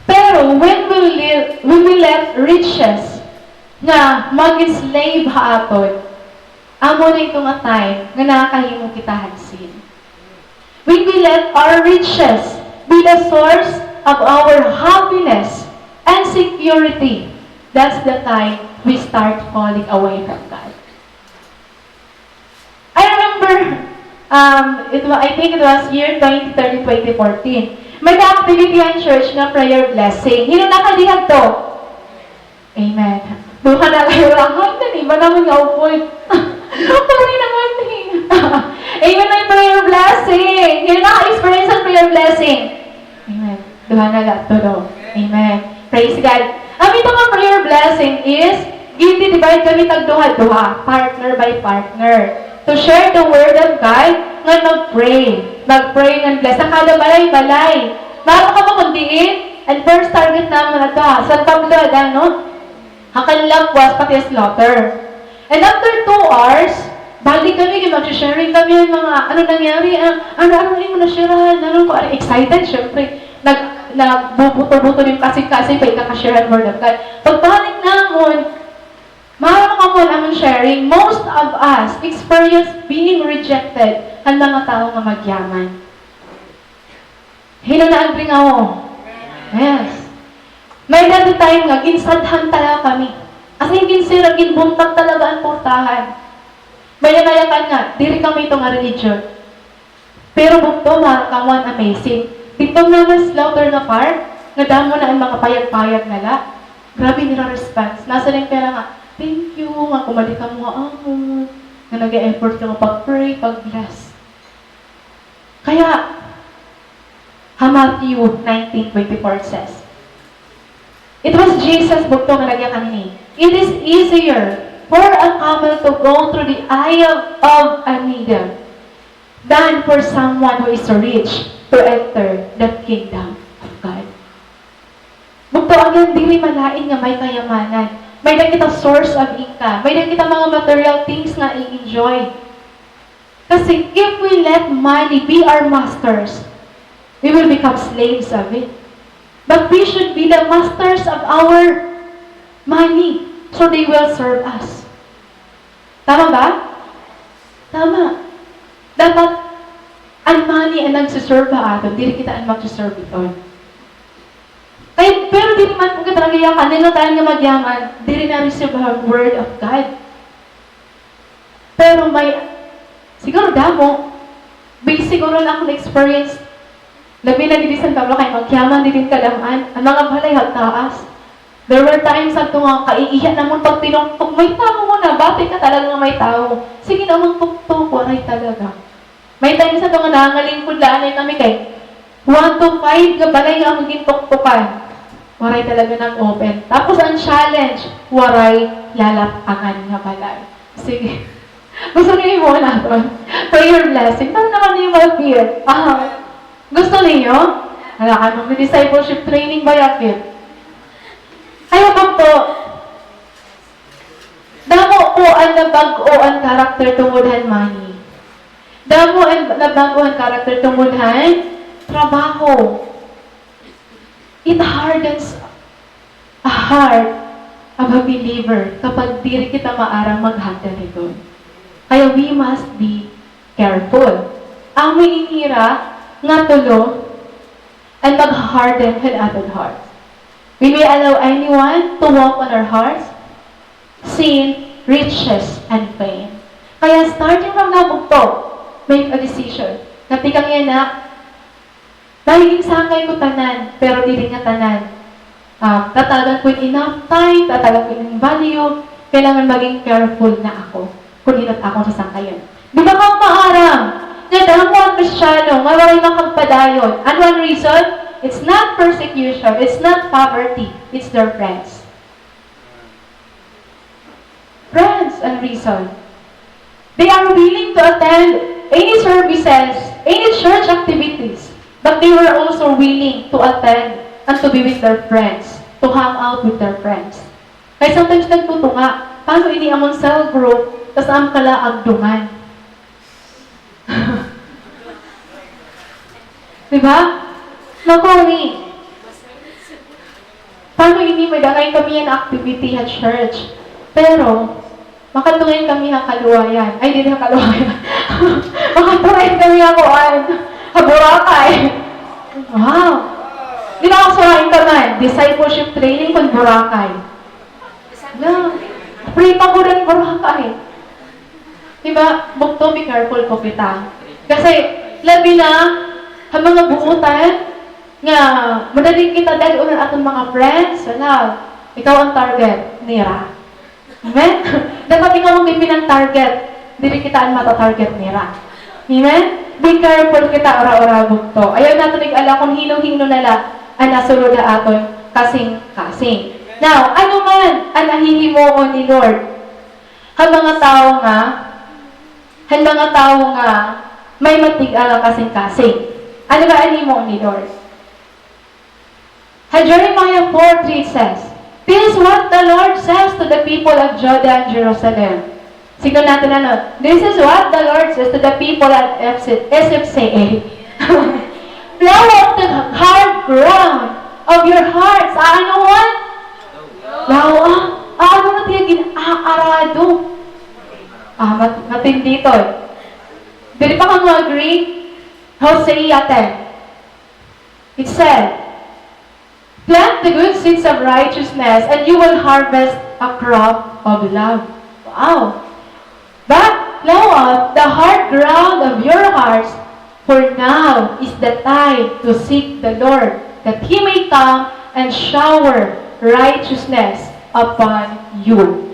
Pero when we, li- when we let riches nga mag-enslave ha aton, amo na ito nga time nga nakakahimo kita han sin. When we let our riches be the source of our happiness and security, that's the time we start falling away from God. I remember, um, it wa- I think it was year twenty thirteen, twenty fourteen. May activity an church nga prayer blessing. Hin-o nakadi hadto? Amen. Duha na la, iba namon nga upod. Puri naman eh. Amen, may prayer blessing. Hin-o naka-experience an prayer blessing? Amen. Duha na la, tulo. Amen. Praise God. An ito nga prayer blessing is, gin-divide kami tagduha-duha, partner by partner, to share the word of God, ngan mag-pray. Mag-pray ngan bless. Sa kada balay-balay. Maaram kamo kon diin, an first target namon adto ha San Pablo, ada, no? Ha Canlapwas, pati ha Slaughter. And after two hours, balik kami, kay mag-sharing kami hin mga, ano nangyari, ah, ano, ano imo na-share-an, ano ko, ano, excited, syempre. Nag-, nagbubuto-buto hin kasingkasing, pa ikaka-share-an word of God. Pagbalik namon, maaram kamo an amon sharing, most of us experience being rejected han mga tawo nga magyaman. Hin-o na-agree nga oo? Yes. May-ada time nga ginsadhan talaga kami. As in, ginsira, ginbuntag talaga an portahan. May nayakan nga, diri kami ito nga religion. Pero bugto, maaram kamo an amazing. Didto nga Slaughter nga part, nga damo na an mga payag-payag na la. Grabe nira response. Nasiring pira nga, "Thank you, nga kumadi kamo ha amon. Nga nag-e-effort kamo pag-pray, pag-bless." Kaya, ha Matthew nineteen twenty-four says, it was Jesus, bugto, nga nagyakan hini, "It is easier for a camel to go through the eye of, of a needle than for someone who is rich to enter the kingdom of God." Bugto, again, diri malain nga may kayamanan. May-ada kita source of income. May-ada kita mga material things nga i-enjoy. Kasi if we let money be our masters, we will become slaves of it. But we should be the masters of our money, so they will serve us. Tama ba? Tama. Dapat an money an nagsiserve ha aton, diri kita an magsiserve hiton. Kay, pero diri man po kita nagyakan, nino tayo nga magyaman, diri na-receive an word of God. Pero may, siguro damo, based siguro na akon experience, labi na didi San Pablo kay magyaman didi kadam-an, an mga balay hagtaas. There were times adto nga kaiiha namon pagtinuktok, may tawo mo na, bati ka talaga nga may tawo. Sige na, magtuktok, waray talaga. May time sa tunga nangalingkod la anay kami kay one to five nga balay nga amon gintuktukan. Waray talaga nag-open. Tapos an challenge, waray lalap-angan nga balay. Sige. Gusto niyo himuon naton? Prayer blessing. Tama naman niyo mag-fear. Ah, gusto niyo? Wala ka nung discipleship training ba yakit? Kaya po po, damo po an nabag-o an character tungod han money. Damo an nabag-o an character tungod han trabaho. It hardens a heart of a believer kapag diri kita maaram mag-handle hiton. Kaya we must be careful. Amo ini hira nga tulo an mag-harden han aton hearts. Will we allow anyone to walk on our hearts? Sin, riches, and fame. Kaya starting from now, bugto, make a decision. Nga tikang yana, magigin sangkay ko tanan, pero diri nga tanan. Ah, tatagan ko hin enough time, tatagan ko hin value, kailangan maging careful na ako kon hin-o it akon sasangkayon. Di ba kamo maaram nga damo an Kristiyano nga waray makagpadayon? Ano an reason? It's not persecution, it's not poverty, it's their friends. Friends and reason. They are willing to attend any services, any church activities, but they were also willing to attend and to be with their friends, to hang out with their friends. Kay sometimes nagtutunga, paano ini amon cell group, tas amo kalaag dungan? Di ba? Naku, ni, paano ini may-ada ngay-an kami yana activity ha church? Pero, makadto ngay-an kami ha Kaluwayan. Ay, diri ha Kaluwayan. Makadto ngay-an kami ha kuan. Ha Boracay. Wow. Di ba, ako surain ka man, discipleship training kon Boracay. Na, free pa gud an Boracay. Di ba, bugto, be careful po kita. Kasi, labi na, ha mga buotan, nga, madali kita dad-on han aton mga friends, wala, ikaw an target nira. Amen? Dapat ikaw an ginpinan-target, diri kita an mata-target nira. Amen? Be careful kita, ura-ura, bugto. Ayaw naton ig-ala kon hin-o-hin-o na la an nasulod ha aton kasingkasing. Now, ano man an nahihimuon ni Lord han mga tawo nga, han mga tawo nga may matig-a nga kasingkasing? Ano ba an himuon ni Lord? Ha Jeremiah four three it says, "This is what the Lord says to the people of Judah and Jerusalem." Signo naton, ano, "This is what the Lord says to the people of Epsi-, S F C A." "Plow up the hard ground of your hearts." Ano man? Plow up. Ano na tiya gin-aarado? Ah, mat-, matindi to eh. Diri pa kamo agree? Hosea ten. It said, "Plant the good seeds of righteousness, and you will harvest a crop of love." Wow! "But plow up the hard ground of your hearts, for now is the time to seek the Lord, that he may come and shower righteousness upon you."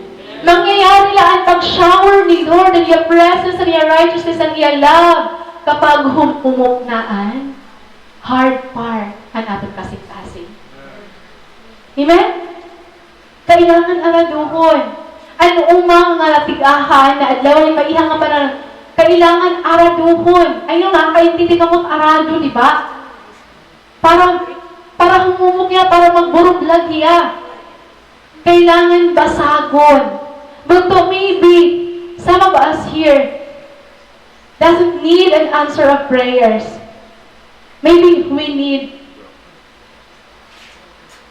Mangyayari la an pag-shower ni Lord, an iya presence, an iya righteousness, an iya love, kapag humumok na an hard part han aton kasingkasing. Amen? Kailangan araduhon. An uma nga tig-aha han adlaw, an maiha nga panahon, kailangan araduhon. Ay, nga, nakaintindi kamo arado, di ba? Para, para humumok hiya, para magburublag hiya. Kailangan basagon. Bugto, maybe, some of us here doesn't need an answer of prayers. Maybe we need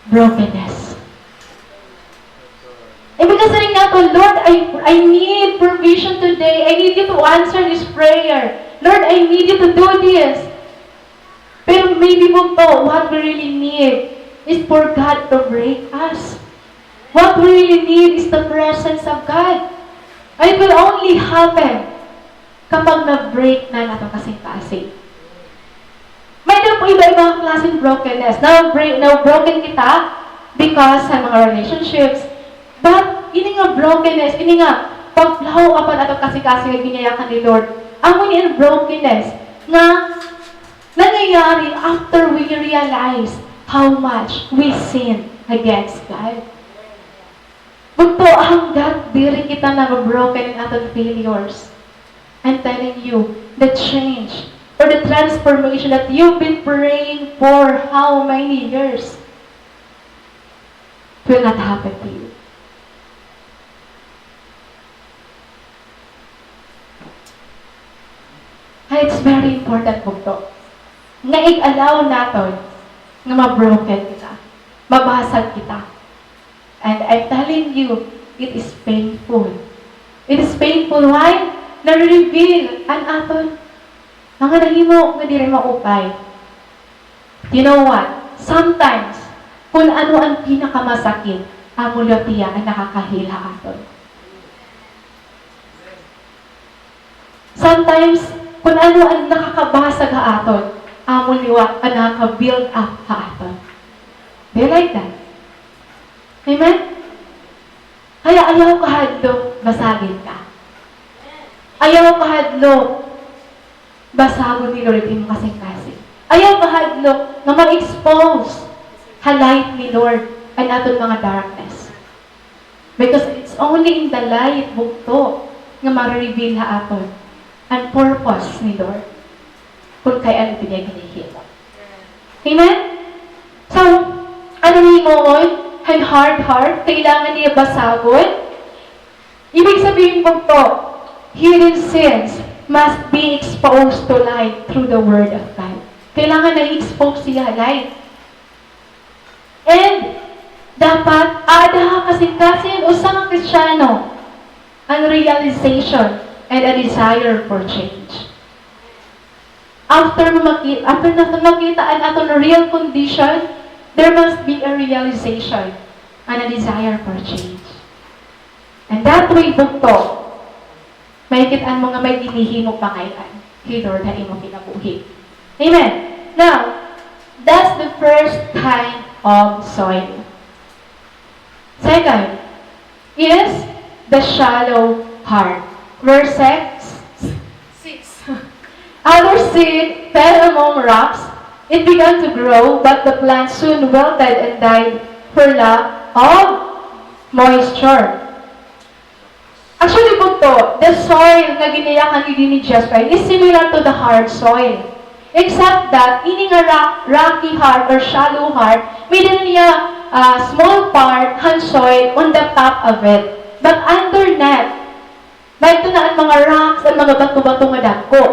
brokenness. Imbes nga siring naton, "Lord, I, I need provision today. I need you to answer this prayer. Lord, I need you to do this." Pero maybe, bugto, what we really need is for God to break us. What we really need is the presence of God. And it will only happen kapag na-break na an aton kasingkasing. May-ada po iba-iba nga klase hin brokenness. Na-break, na-broken kita because han mga relationships. But ini nga brokenness, ini nga pag-plow up an aton kasingkasing nga ginyayakan ni Lord, amo ini an brokenness nga nangyayari after we realize how much we sin against God. Bugto, hanggat diri kita nababroken in aton failures, I'm telling you, the change or the transformation that you've been praying for how many years will not happen to you. Kaya it's very important, bugto, nga ig-allow naton nga ma-broken kita, mabasag kita. And I'm telling you, it is painful. It is painful. Why? Nare-reveal an aton mga nahimo nga diri maupay. You know what? Sometimes, kun ano an pinakamasakit, amo liwat hiya an nakakahil ha aton. Sometimes, kun ano an nakakabasag ha aton, amo liwat an nakaka-build up ha aton. Do you like that? Amen? Kaya ayaw kahadlok basagin ka. Ayaw kahadlok basagon ni Lord it imo kasingkasing. Ayaw kahadlok nga ma-expose ha light ni Lord an aton mga darkness. Because it's only in the light bugto nga mare-reveal ha aton an purpose ni Lord. Kun kay ano it iya ginhihimo. Amen? So, ano himuon han hard heart, kailangan niya basagon. Ibig sabihin bugto, hidden sins must be exposed to light through the Word of God. Kailangan na i-expose siya ha light. And dapat aada ha kasingkasing usa nga Kristiyano an realization and a desire for change. After mo maki-, after naton makita an aton real condition, there must be a realization and a desire for change. And that way, bugto, makikit-an mo nga may ginhihimo pa ngay-an hi Lord ha imo kinabuhi. Amen. Now, that's the first kind of soil. Second is the shallow heart. Verse six. Six. Other seed fell among rocks. It began to grow, but the plant soon wilted and died for lack of moisture. Actually, bugto, the soil nga ginayakan ni dinhi ni Jasper is similar to the hard soil. Except that, ini nga rock, rocky heart or shallow heart, may-ada niya, ah, small part han soil on the top of it. But underneath, may-ada na an mga rocks, an mga bato-bato nga dagko.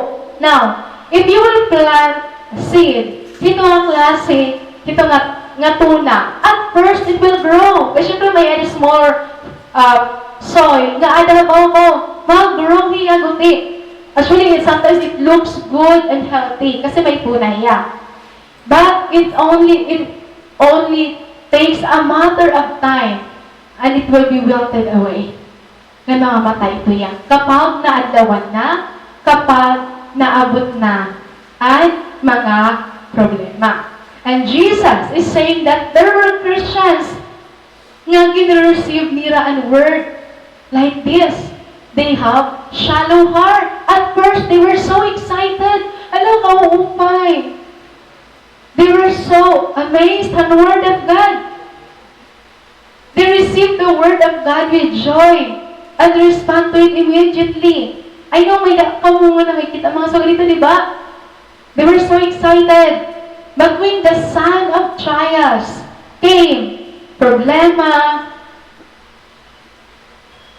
Now, if you will plant seed, hito nga klase, hito nga, nga tuna, at first, it will grow. Kay syempre, may-ada small ah, soil nga aada ha bawbaw, mag-grow hiya guti. Actually, it, sometimes it looks good and healthy kasi may tuna hiya. But it only, it only takes a matter of time and it will be wilted away. Nga mamamatay ito hiya. Kapag naadlawan na, kapag naabot na an mga problema. And Jesus is saying that there were Christians nga gin-receive nira an word like this. They have shallow heart. At first, they were so excited. Hala, kauupay. They were so amazed han word of God. They received the word of God with joy and respond to it immediately. I know may-ada kamo nga nakikita mga sugal dito, di ba? They were so excited. But when the sun of trials came, problema,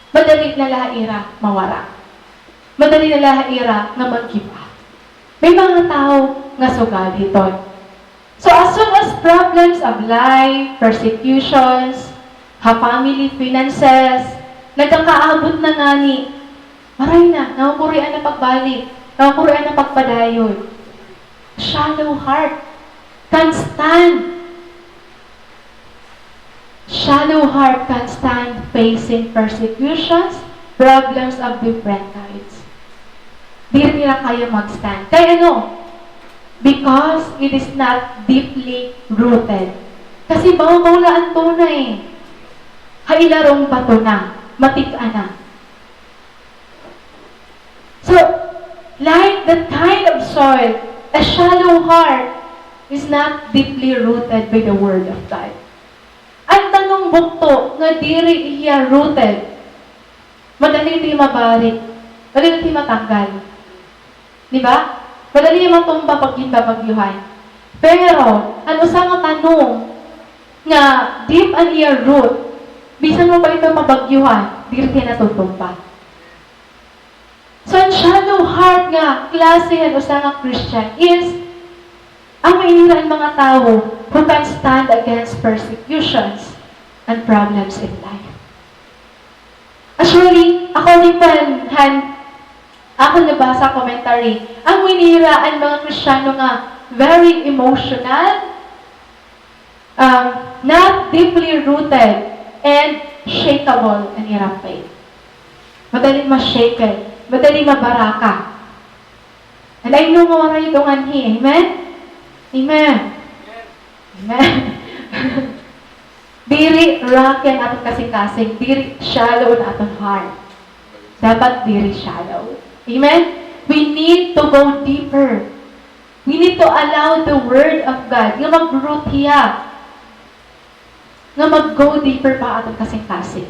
madali na la ira mawara. Madali na la ira nga mag-give up. May mga tawo nga sugal hiton. So, as soon as problems of life, persecutions, ha family, finances, nagkakaabot na ngani, maray na, nangukurian na pagbalik, nangukurian na pagpadayon. Shallow heart. Can't stand. Shallow heart can't stand facing persecutions, problems of different kinds. Diri nira kaya mag-stand. Kay ano? Because it is not deeply rooted. Kasi bawbaw la an tuna eh. Ha ilarong bato na, matig-a na. So, like that kind of soil, a shallow heart is not deeply rooted by the word of God. An tanong bugto nga diri hiya rooted, madali ito mabarik, madali ito matanggal. Di ba? Madali hiya matumba pag ginbabagyuhan. Pero, an usa nga tanom nga deep an iya root, bisan mo pa ito pabagyuhan, diri hiya natutumba. So, an shallow heart nga klase han usa nga Christian is, amo ini an mga tawo who can stand against persecutions. and problems in life. Actually, according pa han akon nabasa commentary, an way nira an mga Kristiyano nga very emotional, um, not deeply rooted, and shakeable an ira faith. Madali ma-shaken, madali mabaraka. And I know nga waray ito nganhi. Amen? Amen. Amen. Diri rocky an aton kasingkasing, diri shallow an aton heart. Dapat diri shallow. Amen? We need to go deeper. We need to allow the Word of God nga mag-root hiya, nga mag-go deeper pa aton kasingkasing.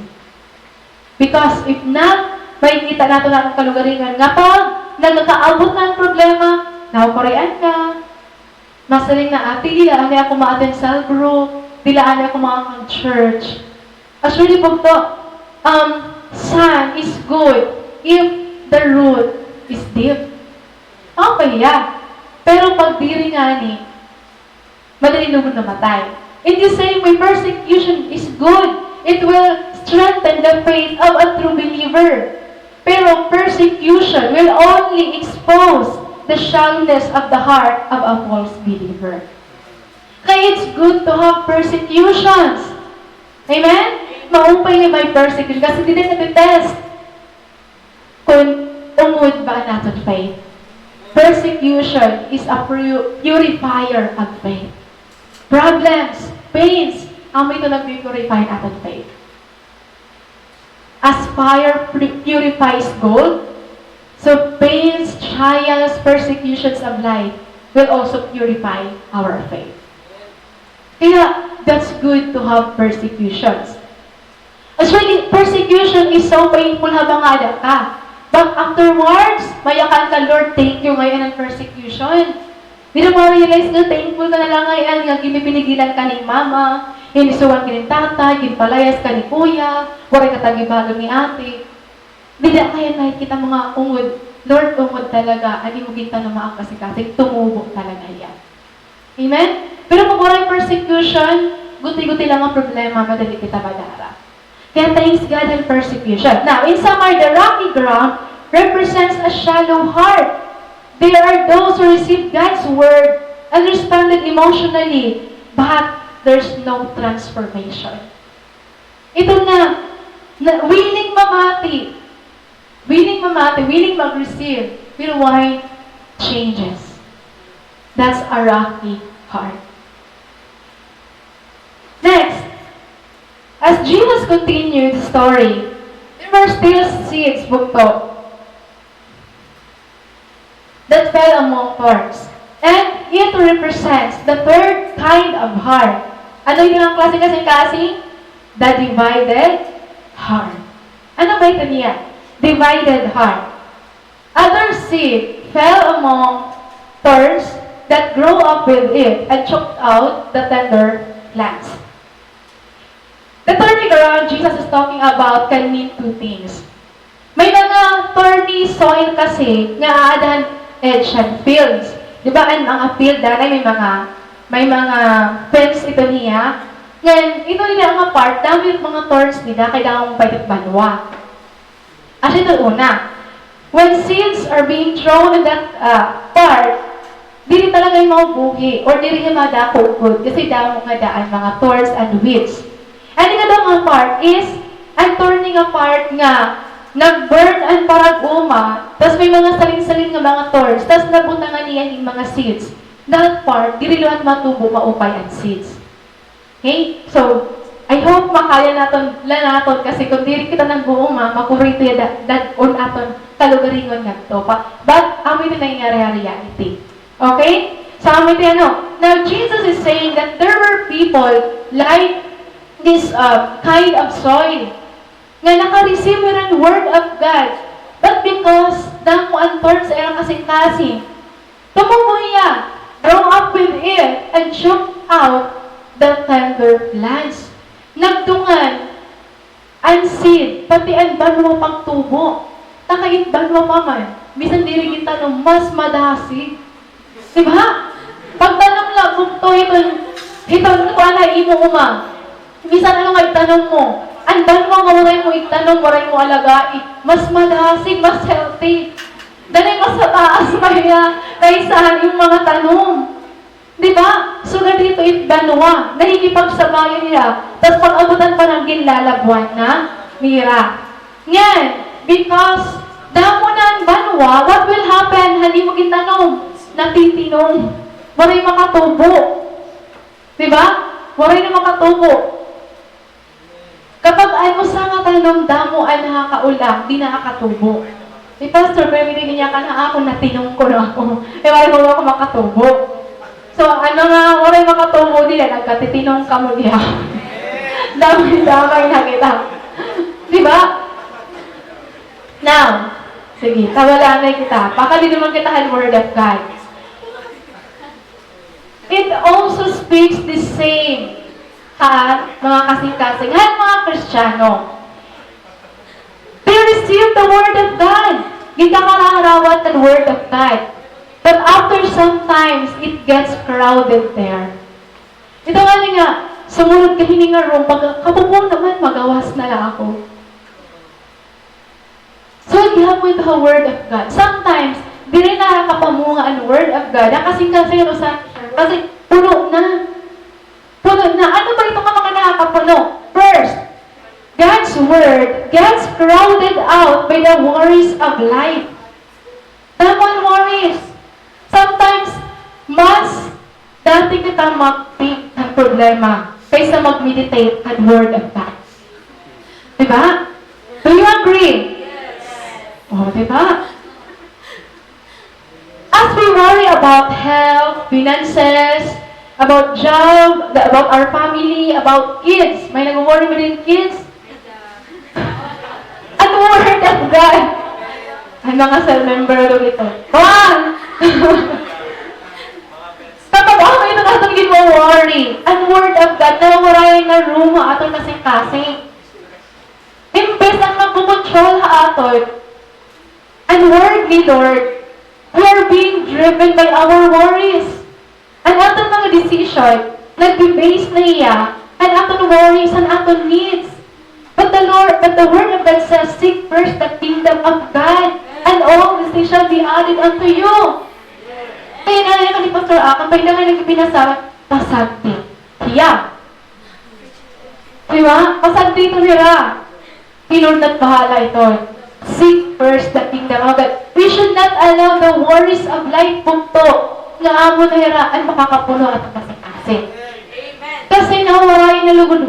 Because if not, makikita naton an aton kalugaringon nga pag nagakaabot na an problema, nakukurian na. Masiring na, "Ate, diri anay ako ma-attend cell group, diri anay ako makakag-church." Actually, bugto, um, sand is good if the root is deep. Okay, yeah. Pero pag diri ngani, madali lugod mamatay. In the same way, persecution is good. It will strengthen the faith of a true believer. Pero persecution will only expose the shallowness of the heart of a false believer. Kaya it's good to have persecutions. Amen? Maupay nga may persecution kasi diri na test kon ungod ba an aton faith. Persecution is a pru-, purifier of faith. Problems, pains, amo ito nagpi-purify an aton faith. As fire pu-, purifies gold, so pains, trials, persecutions of life will also purify our faith. Kaya, that's good to have persecutions. Actually, persecution is so painful habang aada ka. But afterwards, mayakan ka, "Lord, thank you ngay-an an persecution." Diri mo ma-realize nga thankful ka na la ngay-an nga ginpipinigilan ka ni mama, ginisuwayan ka ni tatay, ginpalayas ka ni kuya, waray ka tag-ibalon ni ate. Dida ngay-an nakikita mga ungod, Lord, ungod talaga an imo gintanom ha akon kasingkasing, tumubo talaga hiya. Amen? Pero pag waray persecution, guti-guti lang an problema, madali kita madara. Kaya thanks God an persecution. Now, in summary, the rocky ground represents a shallow heart. There are those who receive God's word and responded emotionally, but there's no transformation. Ito na, na willing mamati, willing mamati, willing mag-receive, pero waray changes. That's a rocky heart. Next, as Jesus continued the story, there were still seeds, bugto, that fell among thorns. And it represents the third kind of heart. Ano ito nga klase kasingkasing? The divided heart. Ano ba ito niya? Divided heart. Other seed fell among thorns that grow up with it and choked out the tender plants. The thorny ground Jesus is talking about can mean two things. May mga thorny soil kasi nga aada han edge han fields. Di ba, an mga field, danay may mga, may mga fence ito niya. Ngan, ito niya nga part, damo it mga thorns nida, kay damo pa it banwa. Asya ito una. When seeds are being thrown in that, ah, part, diri talaga hiya maubuhi or diri hiya madako gud kasi damo ngada an mga thorns and weeds. An ikaduha nga part is an thorny nga part nga nag-burn an parag-uma, tas may mga salin-salin nga mga thorns, tas nabutangan niya hin mga seeds. That part, diri liwat matubo, maupay an seeds. Okay? So, I hope makaya naton, la naton, kasi kon diri kita nag-uuma, makurito ya da-, dad-on aton kalugaringon ngadto pa. But, amo ito nangyayari, reality. Okay? So, amo ito, ano, now, Jesus is saying that there were people like this, uh, kind of soil nga naka-receive hira hin word of God, but because damo an thorns ha ira kasingkasing, tumubo hiya, grow up with it, and choke out the tender plants. Nagdungan an seed, pati an banwa pagtubo. Ta kay it banwa pa man, bisan diri gintanom, mas madasig. Di ba? Pagtanom la, bugto hiton, hiton, kuan ha imo uma. Bisan ano nga itanom mo, an banwa nga waray mo itanom, waray mo alagai, mas madasig, mas healthy. Danay mas mataas pa hiya kaysa han imo mga tanom. Di ba? Sugad hito it banwa, nakikipagsabayan hira, tas pag-abutan pa na ginlalabwan na nira. Ngan, because damo na an banwa, what will happen han imo gitanom? Natitinom. Waray makatubo. Di ba? Waray na makatubo. Kapag an usa nga tanom damo an nakakaula, di nakakatubo. Si Pastor, pero diri niya kana ako, natinom ko na ako. Eh, waray ko ako makatubo. So, ano nga, waray makatubo nila, nagkatitinom kamo niya. Damay-damay na kita. Di ba? Now, sige, tawalanay kita. Pakadi naman kita han Word of God. It also speaks the same, ha, mga kasing-kasing, han mga Kristiyano. They received the Word of God. Ginkakararawan an Word of God. But after sometimes, it gets crowded there. Ito nga ni nga, sumurod ka hini nga room, pag kapupo naman, magawas na la ako. So, gihapon ito ha Word of God. Sometimes, diri nakakapamunga an Word of God. Nakasingkasing an usa, kasi puno na. Puno na. Ano ba ito nga mga nakakapuno? First, God's Word gets crowded out by the worries of life. Damo an worries. Sometimes, mas dati kita mag-think han problema kaysa mag-meditate han Word of God. Di ba? Do you agree? Yes. Oh, di ba? As we worry about health, finances, about job, the, about our family, about kids. May nag-worry ba hin kids? An Word of God. An mga cell member ko dito. Kuan! Kapag ako ito na itong ginwa-worry, an Word of God, nawawarayan na room ha aton kasing-kasing. Imbes an magkukontrol ha aton, an Word ni Lord, we are being driven by our worries. An aton mga decision, nagbe-base na hiya han aton worries, han aton needs. But the Lord, but the Word of God says, "Seek first the kingdom of God, and all these things shall be added unto you." Kay nanay ni Pastor Akon, pag nanay nagbinasa, pasagdi hiya. Di ba? Pasagdi ito hira. Hi Lord na it bahala ito. Seek first the kingdom of God. We should not allow the worries of life bugto nga amo na hira an makakapuno aton kasing-kasing. Amen. Kasi nawawarayan na lugod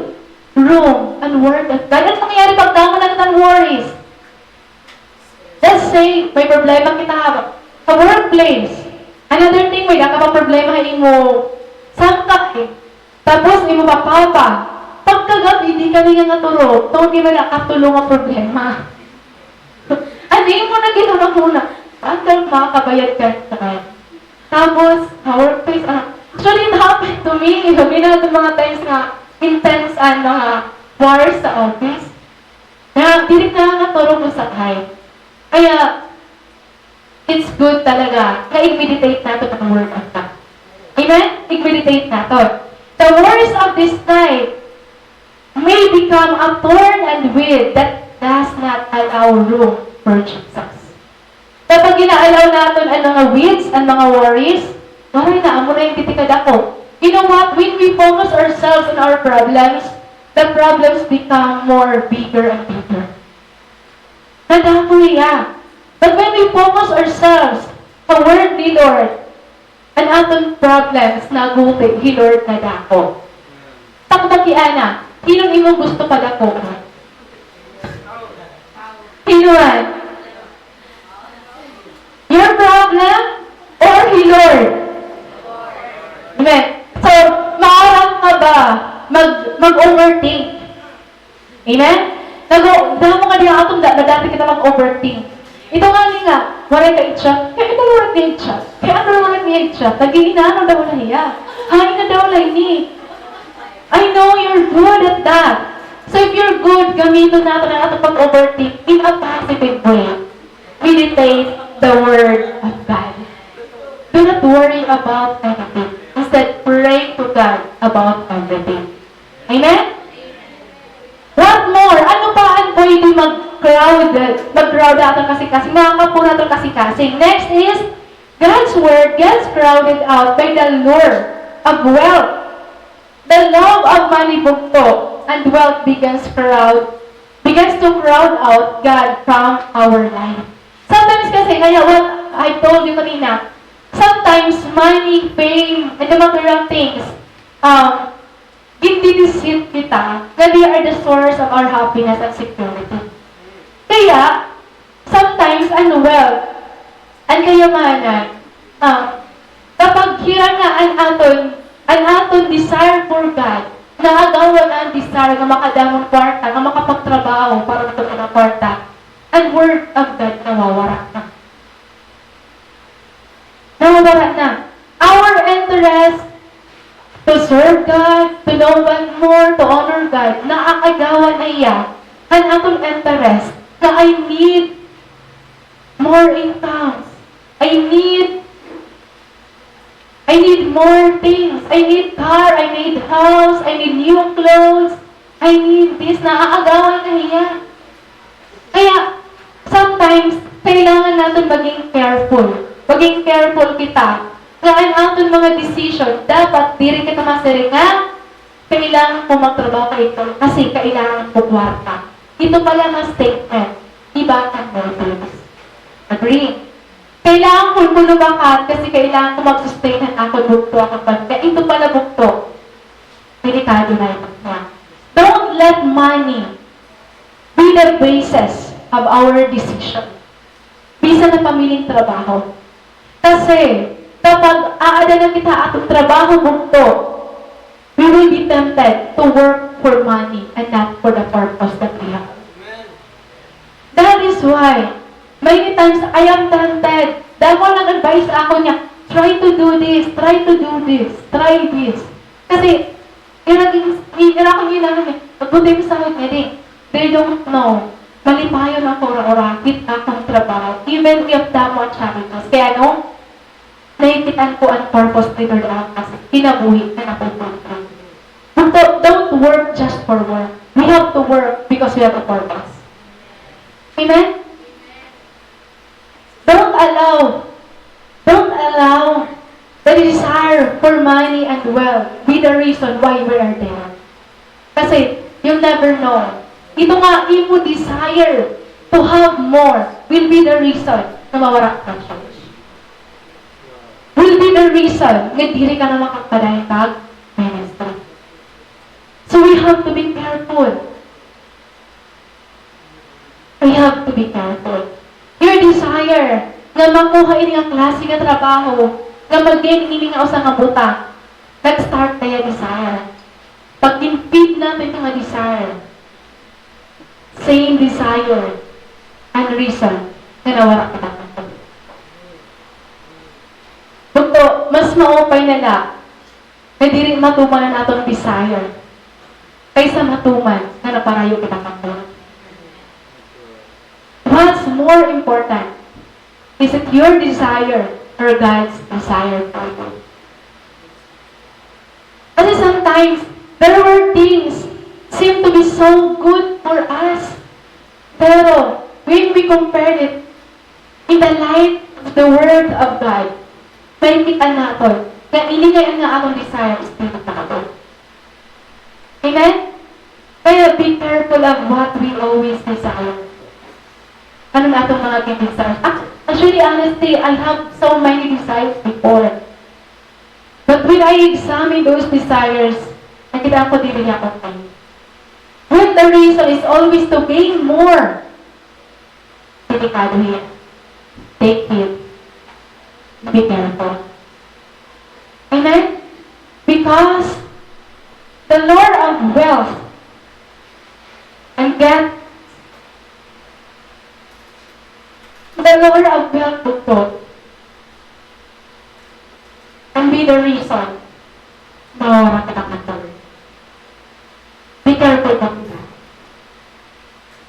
room an Word of God. Ano mangyayari pag damo na it aton worries? Let's say, may problema kita ha, ha workplace. Another thing, may-ada ka pa problema ha imo sangkay. Tapos, imo papa, pagkagab-i, di ka na niya naturog, tungod kay wala ka tulo nga problema. Ano imo na ginhunahuna? Paano ka makakabayad ka sa kanya? Tapos, sa workplace, ah, actually, it happened to me. Sabi na ito mga times nga intense an mga wars sa office. Na, diri ka nakaturog usahay. Kaya, it's good talaga nga i-meditate naton an Word of God. Amen? I-meditate naton. The worries of this life may become a thorn and weed that does not allow room for Jesus. Kapag gina-allow naton an mga weeds, an mga worries, waray na, amo na ini kadako. You know what? When we focus ourselves on our problems, the problems become more bigger and bigger. Nadako hiya. But when we focus ourselves sa word ni Lord, an aton problems naguti hi Lord nadako. Takbaki ana, hin-o an imo gusto padakuon? Hin-o man? Your problem or hi Lord? Amen. So, maaram ka ba mag, mag-overthink? Amen? Nago, damo nga diha aton da, madati kita mag-overthink. Ito ngani nga, waray ka i-chat. Kay ano waray niya i-chat? Kay ano waray niya i-chat? Nag-iinano daw na hiya. Hain na daw na ini. I know you're good at that. So if you're good, gamiton naton an aton pag-overthink in a positive way. Meditate the word of God. Do not worry about anything. Instead, pray to God about everything. Amen? Crowd out an kasingkasing. Makakapura it kasingkasing. Next is, God's word gets crowded out by the lure of wealth. The love of money, bugto, and wealth begins crowd, begins to crowd out God from our life. Sometimes kasi, kaya what I told you kanina, sometimes money, fame, and the material things, um, gindideceive kita nga they are the source of our happiness and security. Kaya, sometimes, an wealth, an kayamanan, ah, kapag hira nga an aton, an aton desire for God, naagawan an desire nga makadamon kwarta, nga makapagtrabaho para magkaroon ng kwarta, an word of God nawawara na. Nawawara na. Our interest to serve God, to know God more, to honor God, naaagawan na iya an aton interest nga I need more incomes. I need, I need more things. I need car, I need house, I need new clothes, I need this. Naaagawan na hiya. Kaya, sometimes, kailangan naton maging careful. Maging careful kita nga an aton mga decision, dapat diri kita masiring nga, "Kailangan ko magtrabaho kay ito kasi kailangan ko kwarta." Ito pala nga statement, iba an motives. Agree? Kailangan ko, ko lumakat kasi kailangan ko mag-sustain han akon bugto, akon pamilya. Ito pala bugto. Delikado na ito. Don't let money be the basis of our decision. Bisan na pamiling trabaho. Kasi, kapag aada na kita aton trabaho, bugto, we will be tempted to work for money and not for the purpose that we have. That is why, many times, I am tempted. Damo nag-advise sa akon nga, "Try to do this, try to do this, try this." Kasi, ira, ira ko ginahangyo, "Pagbuti mo sa akin, Eddie." They don't know. Malipayon ako ura-ura, hit akon trabaho. Even if damo an challenges. Kay ano? Nakikita ko an purpose ni Lord ha akon kinabuhi nga napupunta. Don't, don't work just for work. We have to work because we have a purpose. Amen? Don't allow, don't allow the desire for money and wealth be the reason why we are there. Kasi, you'll never know. Ito nga imo desire to have more will be the reason nga mawara ka church. Will be the reason nga diri ka na makapadayon kag ministry. So we have to be careful. We have to be careful. Your desire nga makuha ini nga klase nga trabaho, nga mag-gain ini nga usa nga butang, nag-start na iya desire. Pag gin-feed naton ito nga desire, same desire and reason nga nawara kita. Bugto, mas maupay na la nga diri matuman an aton desire kaysa matuman nga naparayo kita kan Lord. What's more important? Is it your desire or God's desire for you? Kasi sometimes, there were things seem to be so good for us. Pero, when we compare it in the light of the Word of God, makikita naton nga ini nga, nga aton desire is delikado. Amen? Kaya be careful of what we always desire. Ano na atong mga desires? Ac-, actually, honestly, I have so many desires before. But when I examine those desires, nakita ko diri niya okay. When the reason is always to gain more, delikado hiya. Take heed. Be careful. Amen? Because the lure of wealth and get the lure of wealth, bugto, can be the reason mawara kita kan Lord. Be careful of that.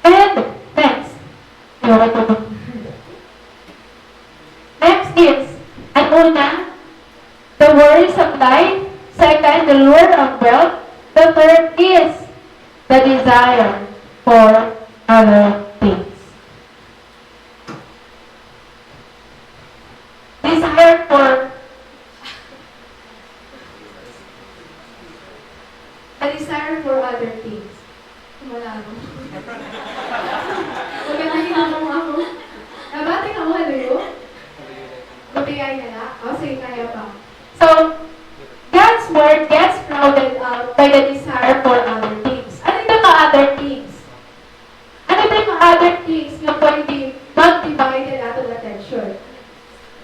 And next, next is, an una, the worries of life. Second, the lure of wealth. The third is the desire for other things. Therefore, the desire for other things. Wala ako. Maganda yung ako. Nabati ka mo, ano yun? Mabigay na lang? O, sige, kaya pa. So, God's word gets crowded out by the desire for other things. Ano ito nga other things? Ano ito nga other things nga pwede mag-divide an aton attention?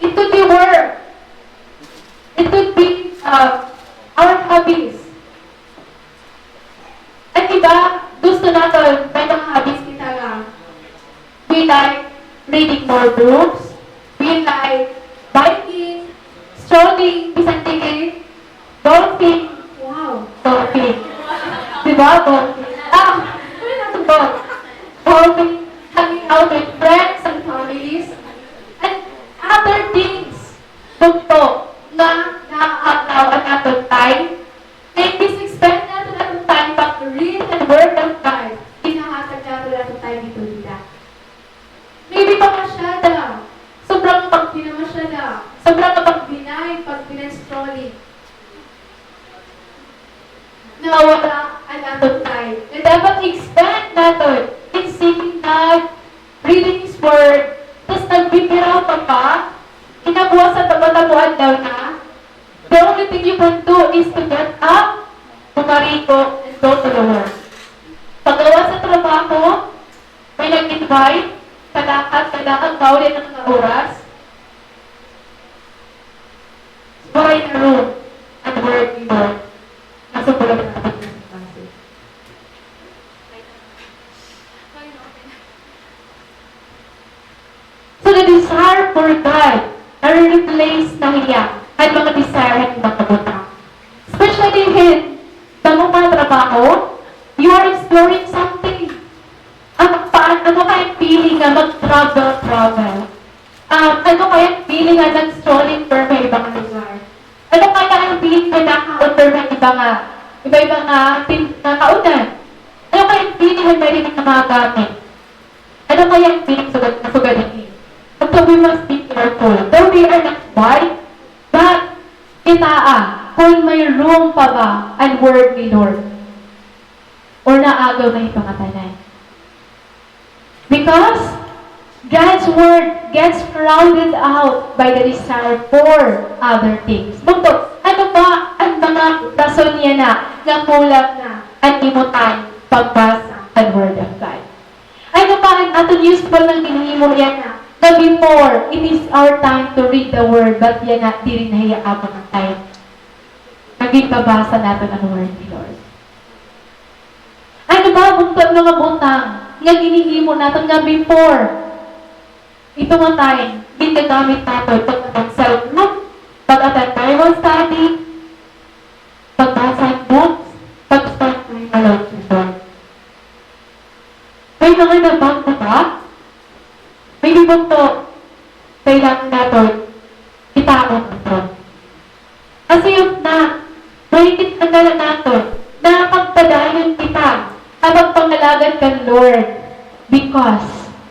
It could be work. It could be, uh, our hobbies. An iba, gusto naton, may mga hobbies kita nga, we like reading more books, we like biking, strolling, bisan dili, golfing. Wow, golfing. Di ba? Golfing. Ah, ano na ito ba? Golfing, hanging out with friends and families, and other things. Bugto nga naaagaw an aton time. Kay imbis spend naton aton time pag-read an Word of God, ginahatag naton aton time didto dida. Maybe pamasyada. Sobra nga pagpinamasyada. Sobra nga pagdinay, pagpina-strolling. Nawala an aton time. Nga dapat i-spend naton in seeking God, reading His Word, tas nagbibiraw ka pa, kinabuwasan, tabo-tabo adlaw na, the only thing you can do is to get up, bumariko, and go to the work. Pagkawat sa trabaho, may nag-invite, kadakat, kadakat, bawal an mga oras. Buray na room an Word ni Lord. Nasa bulag na kapag nasa klase. So the desire for God, nare-replace na hiya an mga desire han mga butang. Especially hin, bag-o ka trabaho, you are exploring something. Ano pa, ano kay feeling nga mag-travel, travel? Um, ano kay feeling nga nag-strolling per may iba nga lugar? Ano kay feeling nga nakaon per may iba nga, iba-iba nga tin-, nga kaunan? Ano kay feeling nga may rinig nga mga gamit? Ano kay feeling sugad, sugad ini? And so we must be careful. Though they are not bad, but kitaa, kon may room pa ba an word ni Lord? Or naagaw na hin pangatanan? Because God's word gets crowded out by the desire for other things. Bugto, ano pa an mga rason yana nga kulang na an imo time pagbasa han Word of God? Ano pa an aton usual nga ginhihimo yana nga before, it is our time to read the Word, but yana, diri na hiya amo nga time nga ginbabasa naton an Word ni Lord? Ano ba bugto an mga butang nga ginhihimo naton nga before, ito nga time, ginagamit naton pag-attend cell group, pag-attend Bible study, pagbasa hin books, pag-spend time alone with God? May mga nabangko ba? Maybe bugto, kailangan naton kitaon ito. Kasi if not, makikita na la naton nga pagpadayon kita ha pagpangalagad kan Lord because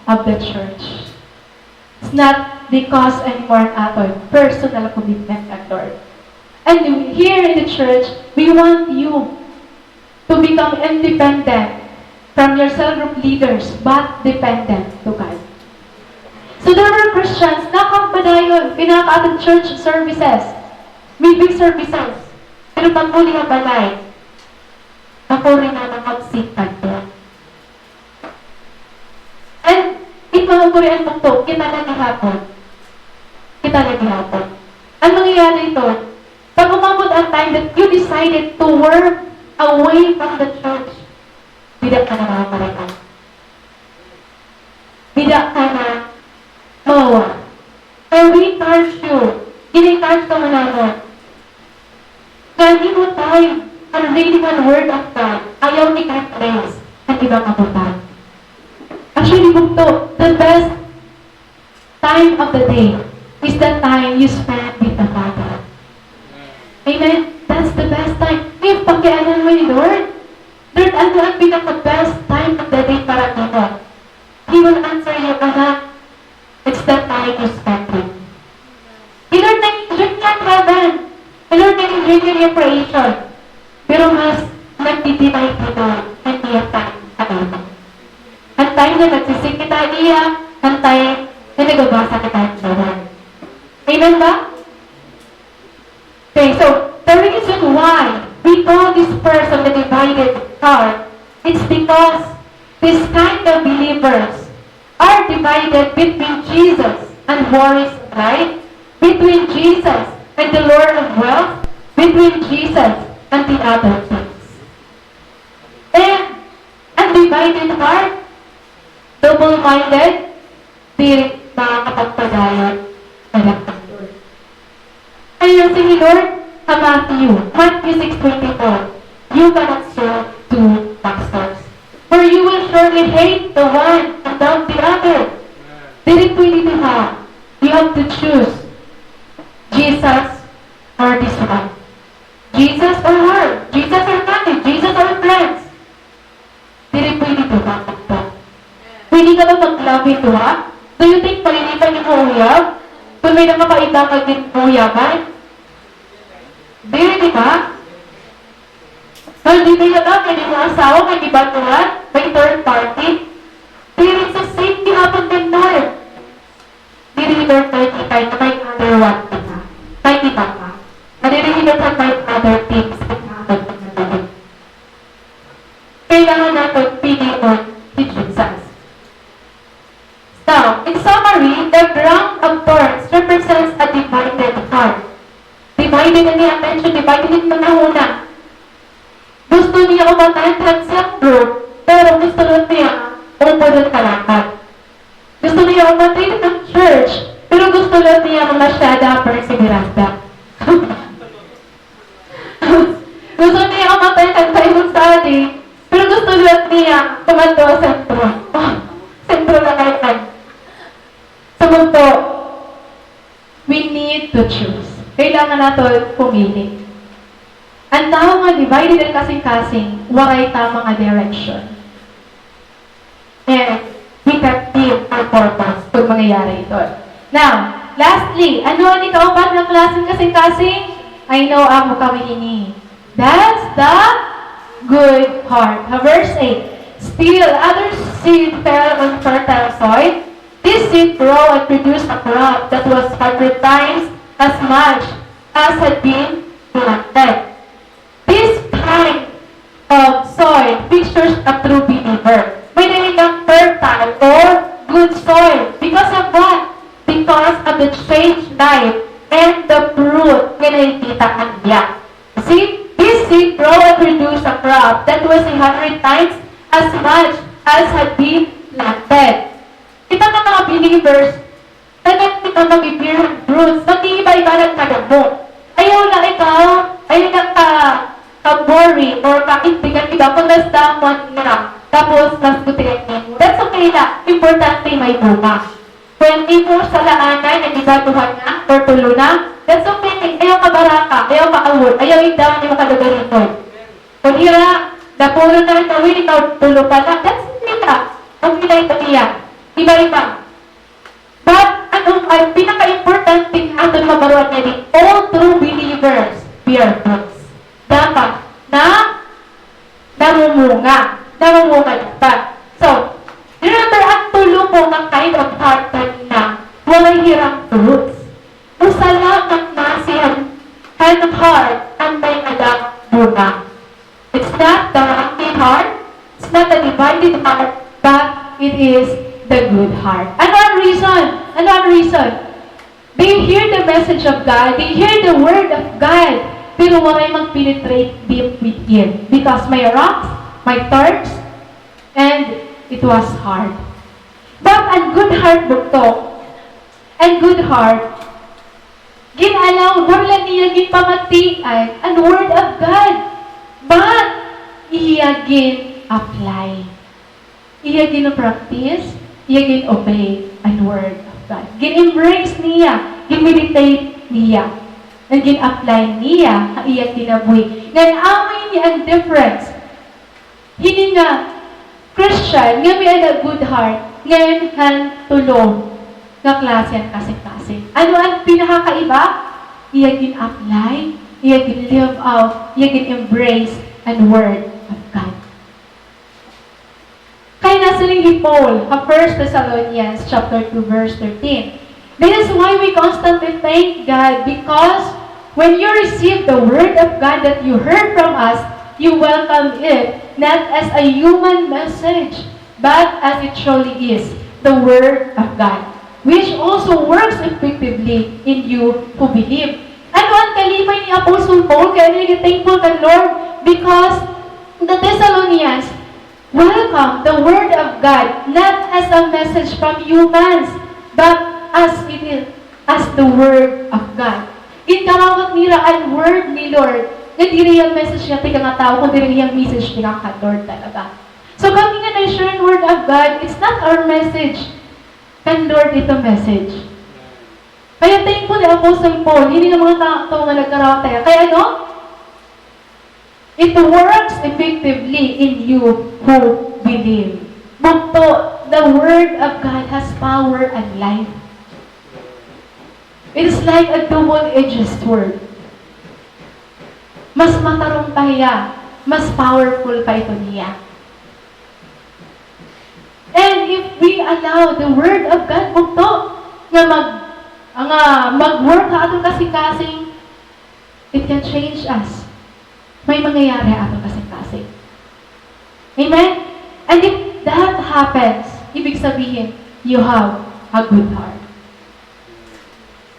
of the church. It's not because anymore an aton personal commitment kan Lord. And here in the church, we want you to become independent from your cell group leaders, but dependent to God. So there were Christians nga pagpadayon, pinaka-attend church services, midweek services, pero pag-uli ha balay, makuri na mag-absent pa. And it makukurian mo to, kita na gihapon. Kita na gihapon. An mangyayari ito, pag umabot an time that you decided to work away from the church, dida ka na makakarian. Dida ka na mawa. And we encourage you, gin-encourage kamo namon, nga an imo time, an reading an Word of God, ayaw ni ka-replace han iba nga butang. Actually, bugto, the best time of the day is the time you spend with the Father. Amen? That's the best time. If pakianan mo ni Lord, Lord, ano an pinaka-best time of the day para nimo? He will answer you, anak, it's the time you spend with me. Hi Lord Sige, recreation. Pero mas nagdi-deny kita an iya time sa amo. An time nga nagsisik kita ha iya, an time nga nagabasa kita hin Bible. Amen ba? Okay, so the reason why we call this person the divided heart, it's because this kind of believers are divided between Jesus and worries of life, between Jesus and the lure of wealth, between Jesus and the other things. And undivided heart, double-minded, diri makakapagpadayon kay Lord. Kay nasiring ni Lord ha Matthew, Matthew six twenty-four, "You cannot serve two masters, for you will surely hate the one and love the other." Diri pwede duha. You have to choose Jesus or this one. Jesus or her. Jesus or money. Jesus or friends. Diri pwede duha, pagka. Pwede ka ba mag-love hin duha? Do you think malilipan imo uyab? Kung may nakakaiba ka gin-uuyaban? Diri, di ba? Kung di ba, may imo asawa, may iba duha, may third party. Diri, sa same gihapon din, Lord. Diri, Lord, may kita, may other one pa. May iba pa. Diri, Lord, may other things that happen in the life. Kailangan naton pilion si Jesus. Now, in summary, the crown of thorns represents a divided heart. Divided an iya attention, divided it mga huna. Gusto niya umattend han same group, pero gusto lang niya upod han kalakat. Gusto niya umattend han church, pero gusto lang niya mamasyada, perseveranta. Gusto niya umattend han Bible study, pero gusto lang niya kumando ha sentro. Oh, sentro na kay kan. Sa punto, we need to choose. Kailangan naton pumili. An tawo nga divided an kasingkasing, waray tama nga direction. And we can live our purpose kon mangyayari ito. Now, lastly, ano an ikaupat nga klase hin kasingkasing? I know, amo kami hini. That's the good heart. Ha verse eight, "Still, other seed fell on fertile soil. This seed grew and produced a crop that was hundred times as much as had been planted." This kind of soil pictures a true believer. May-ada hini nga fertile or good soil. Because of what? Because of the changed life and the fruit nga nakikita niya. See, this seed grow and produce a crop that was a hundred times as much as had been planted. Kita nga mga believers, tanan kita mag-bear fruits, mag-iiba-iba lang kadamo. Ayaw la ikaw, ayaw la ka, ka-worry or kaintriga, di ba? Kon mas damo na, tapos mas gutian nimo. That's okay la. Importante may bunga. Kon imo sala anay, nga di ba, duha na or tulo na, that's okay. Ayaw kabaraka, ayaw kaawod, ayaw igdaon imo kalugaringon. Kon hira, napulo na ikaw, ikaw tulo pa la, that's okay la. Okay la ito niya. Iba-iba. But, ano, an pinaka-importante nga aton mabaruan ngadi, all true believers bear fruits. Dapat na namumunga. Namumunga dapat. So, remember, an tulo po nga kind of heart kanina, waray hira fruits. Usa la nga klase han, han heart an may-ada bunga. It's not the rocky heart, it's not the divided heart, but it is the good heart. Ano an reason? Ano an reason? They hear the message of God, they hear the word of God, pero waray mag-penetrate deep within. Because may rocks, may thorns, and it was hard. But an good heart, bugto, an good heart, gin-allow, waray la niya ginpamatian an word of God. But iya gin-apply. Iya gin-practice, iya gin-obey an word of God. Gin-embrace niya, gin-meditate niya, and gin-apply niya ha iya kinabuhi. Ngan amo ini an difference. Hini nga Christian nga may-ada good heart, ngan han tulo nga klase han kasingkasing. Ano an pinakakaiba? Iya gin-apply, Iya gin-live out, iya gin-embrace an Word of God. Kay nasiring hi Paul ha First Thessalonians chapter two, verse thirteen, "This is why we constantly thank God, because when you received the word of God that you heard from us, you welcomed it, not as a human message, but as it truly is, the word of God, which also works effectively in you who believe." Ano an kalipay ni Apostle Paul? Kay ano iya gin-thankful kan Lord? Because the Thessalonians welcome the word of God, not as a message from humans, but as it is, as the word of God. Ginkarawat nira an word ni Lord, nga diri hiya message nga tikang nga tawo, kundi diri hiya message tikang kan Lord talaga. So, kami nga nag-share an word of God, it's not our message. Kan Lord ito message. Kaya thankful hi Apostle Paul, hini nga mga tawo nga nagkarawat hiya. Kay ano? It works effectively in you who believe. Bugto, the word of God has power and life. It is like a double-edged sword. Mas matarong pa hiya, mas powerful pa ito niya. And if we allow the word of God, bugto, nga mag-, nga mag-work ha aton kasingkasing, it can change us. May mangyayari ha aton kasingkasing. Amen? And if that happens, ibig sabihin, you have a good heart.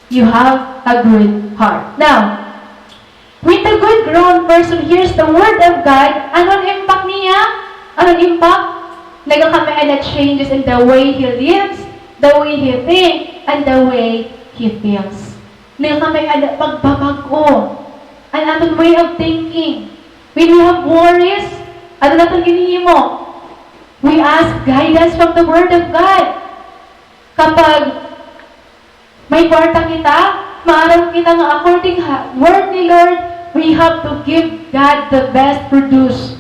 You have a good heart. Now, when the good ground person hears the word of God, ano an impact niya? Ano an impact? Nagkamay-ada changes in the way he lives, the way he think, and the way he feels. Nagkamay-ada pagbabag-o an aton way of thinking. When we have worries, ano an aton ginhihimo? We ask guidance from the Word of God. Kapag may kwarta kita, maaram kita nga according ha word ni Lord, we have to give God the best produce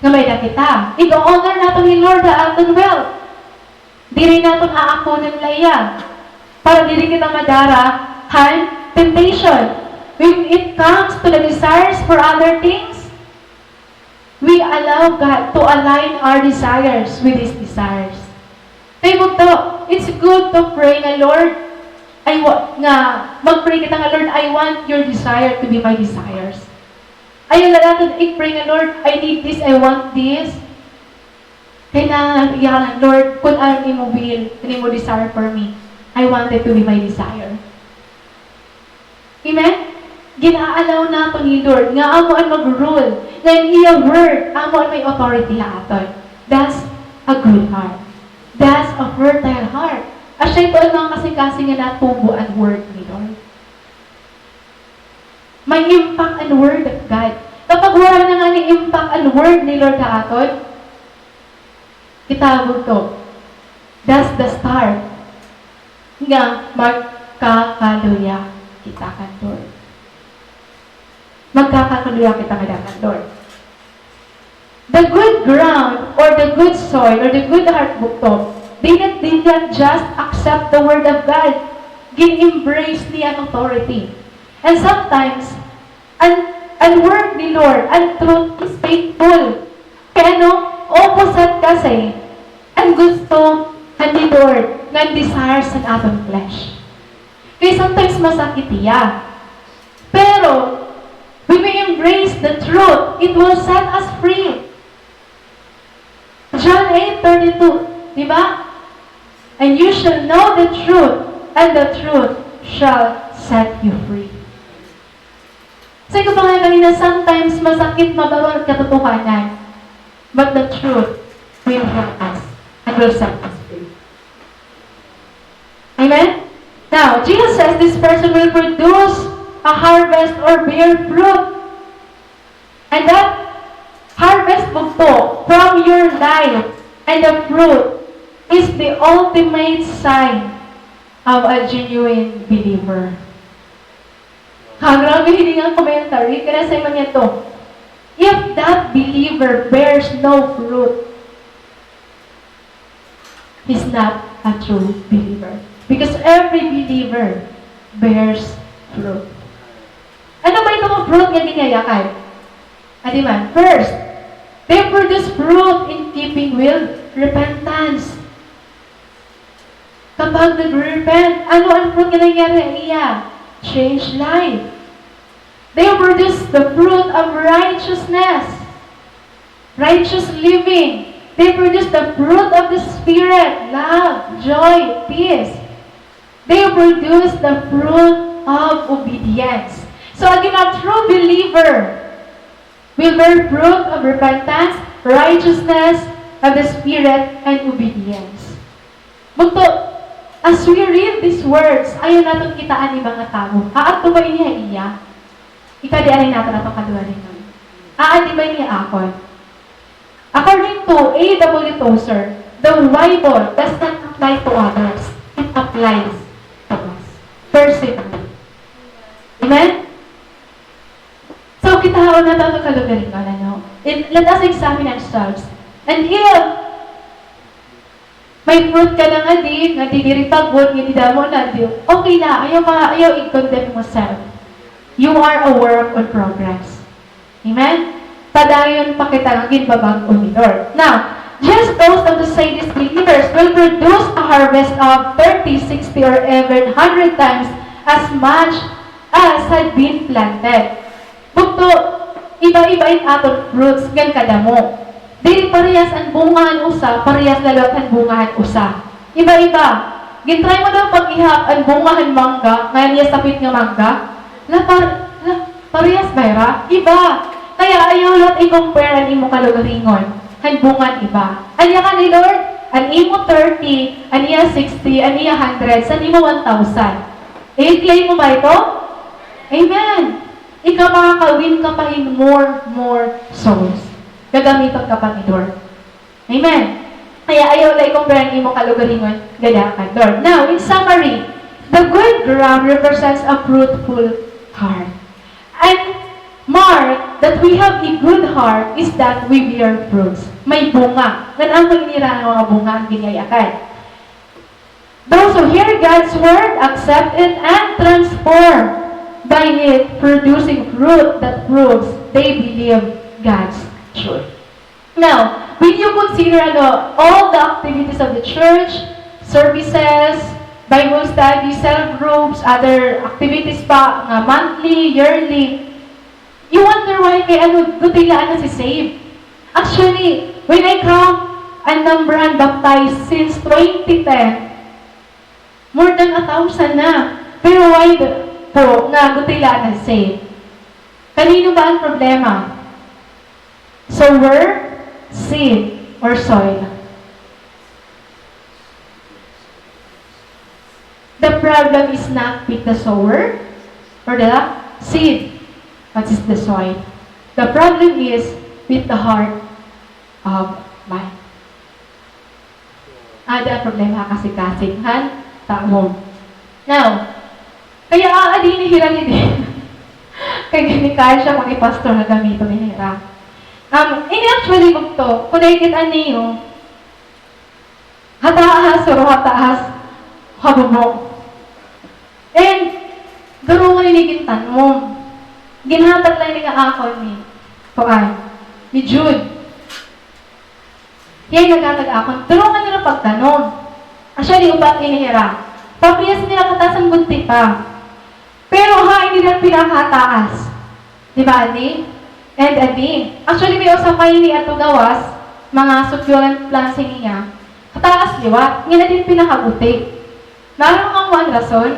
nga may-ada kita. Iga-honor naton hi Lord ha aton wealth. Diri naton aakunon la iya para diri kita madara han temptation. When it comes to the desires for other things, we allow God to align our desires with His desires. Kay bugto, it's good to pray nga, "Lord, I wa-," nga mag-pray kita nga, "Lord, I want your desire to be my desires." Ayaw la naton i-pray nga, "Lord, I need this, I want this." Kailangan iya nga, "Lord, kun ano an imo will, an imo desire for me, I want it to be my desire." Amen? Gin-a-allow naton ni Lord nga amo an mag-rule, nga an iya word, amo an may authority ha aton. That's a good heart. That's a fertile heart. Asya ito an mga kasingkasing nga natubo an word ni Lord. May impact an word of God. Kapag wala na ngani impact an word ni Lord ha aton, kita bugto. That's the start nga magkakaluya kita kan Lord. Magkakaluya kita ngada kan Lord. The good ground or the good soil or the good heart bugto, they not, they not just accept the word of God. Gin-embrace niya an authority. And sometimes, an, an word ni Lord, an truth is painful. Kay ano, opposite kasi an gusto han ni Lord ngan desires han aton flesh. Kay sometimes masakit hiya. Pero, when we embrace the truth, it will set us free. John eight thirty-two, di ba? "And you shall know the truth, and the truth shall set you free." Sabi ko pa nga kanina, sometimes masakit mabaro an katotohanan. But the truth will help us and will set us free. Amen? Now, Jesus says this person will produce a harvest or bear fruit. And that harvest bugto from your life and the fruit is the ultimate sign of a genuine believer. Ha, grabe hini nga commentary. Kaya sa man niya to, "If that believer bears no fruit, he's not a true believer." Because every believer bears fruit. Ano ba ito nga fruit nga ginyayakan? Adi man, first, they produce fruit in keeping with repentance. Kapag nagre-repent, ano an fruit nga nangyari ha iya? Change life. They produce the fruit of righteousness, righteous living. They produce the fruit of the Spirit, love, joy, peace. They produce the fruit of obedience. So again, a true believer will bear fruit of repentance, righteousness of the Spirit, and obedience. Bugto, as we read these words, ayaw naton kitaa an iba nga tawo. Aadto ba ini ha iya? Ikadi, anay naton aton kalugaringon. Aadi ba ini ha akon? According to A W Tozer, the Bible does not apply to others. It applies to us personally. Amen? So, kitaon naton aton kalugaringon, ano? And let us examine ourselves. And if may fruit ka na nga di, nga di diri pa gud, nga di damo na, di, okay la, ayaw ka, ayaw i-condemn mo self. You are a work in progress. Amen? Padayon pa kita nga ginbabag-o ni Lord. Now, just those of the saints believers will produce a harvest of thirty, sixty, or even hundred times as much as had been planted. Bugto, iba-iba in aton fruits ngan kadamo. Diri parehas an bunga han usa, parehas la liwat an bunga han usa. Iba-iba. Gin-try mo daw pag-ihap an bunga han mangga, ngan iya sapit nga mangga. La par-, la, parehas ba hira? Iba. Kaya ayaw liwat i-compare an imo kalugaringon han bunga han iba. Ania ka ni Lord, an imo thirty, an iya sixty, an iya hundred, san imo one thousand. I-claim mo ba ito? Amen. Ikaw makaka-win ka pa hin more, more souls. Gagamiton ka pa ni Lord. Amen. Kaya ayaw la i-compare an imo kalugaringon gad han Lord. Now, in summary, the good ground represents a fruitful heart. And mark that we have a good heart is that we bear fruits. May bunga. Ngan amo ini hira nga mga bunga an ginyayakan. Those who hear God's word, accept it, and transformed by it, producing fruit that proves they believe God's truth. Now, when you consider, ano, all the activities of the church, services, Bible study, cell groups, other activities pa nga monthly, yearly, you wonder why kay ano, gutilaan na si save. Actually, when I count an number han baptized since twenty ten, more than a thousand na. Pero why the, po nga gutilaan na si save? Kanino ba an problema? Sower, seed, or soil? The problem is not with the sower or the seed, but is the soil. The problem is with the heart of man. Ada an problema ha kasingkasing han tawo. Now, kaya aadi ini hira didi. Kay ginikansya ko ni pastor nga gamiton ini hira. Um, ini actually bugto, kon nakikit-an niyo, ha taas, pero ha taas, ha baba. And, durungon ini gintanom. Ginhatag la ini nga akon ni, kuan, ni Jude. Hiya naghatag akon, durungon nira pagtanom. Actually, upat ini hira. Papriyas nira kataas an bunti pa. Pero ha, ini hira pinakataas. Di ba, adi? And adi. Actually, may usa pa ini ato gawas, mga succulent plants ini niya. Kataas liwat, ngan adi pinakabuti. Naaram kamo an rason?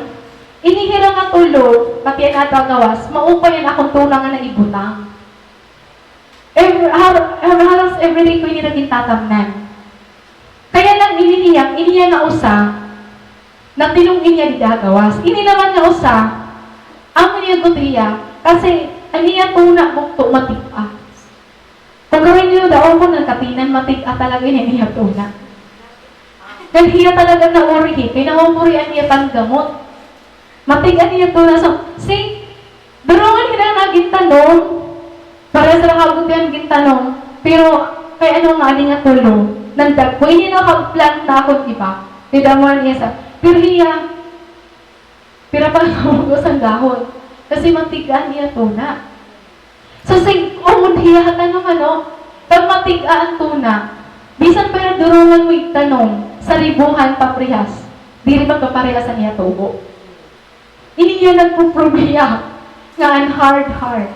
Ini hira nga tulo, pati an ato gawas, maupay an akon tuna nga naibutang. Every, har-, har-, halos everyday ko ini hira gintatamnan. Kaya lang ini hiya, ini hiya nga usa, natinom ini hiya dida ha gawas. Ini naman nga usa, amo niya gutiya, kasi an iya tuna bugto matig-a. Kon gawin niyo daw ko nagkatinan, matig-a talaga ini iya tuna. Kay hiya talaga naurihi, kay naumuri an iya panggamot. Matig-a an iya tuna. So, see, durungon hira nga gintanom, parehas hira kabutihan gintanom, pero kay ano nga adi nga tulo, nandagko ini nga plant na akon iba, kay damo niya sa, pero hiya, pira pa nga ubos an dahon. Kasi matig-a an iya tuna. So, sig-, umod hiya ha tanom, ano? Pag matig-a an tuna, bisan pa nadurungan mo igtanom sa ribuhan paparehas, diri magkaparehas an iya tubo. Ini iya nagpo-prove hiya nga an hard heart,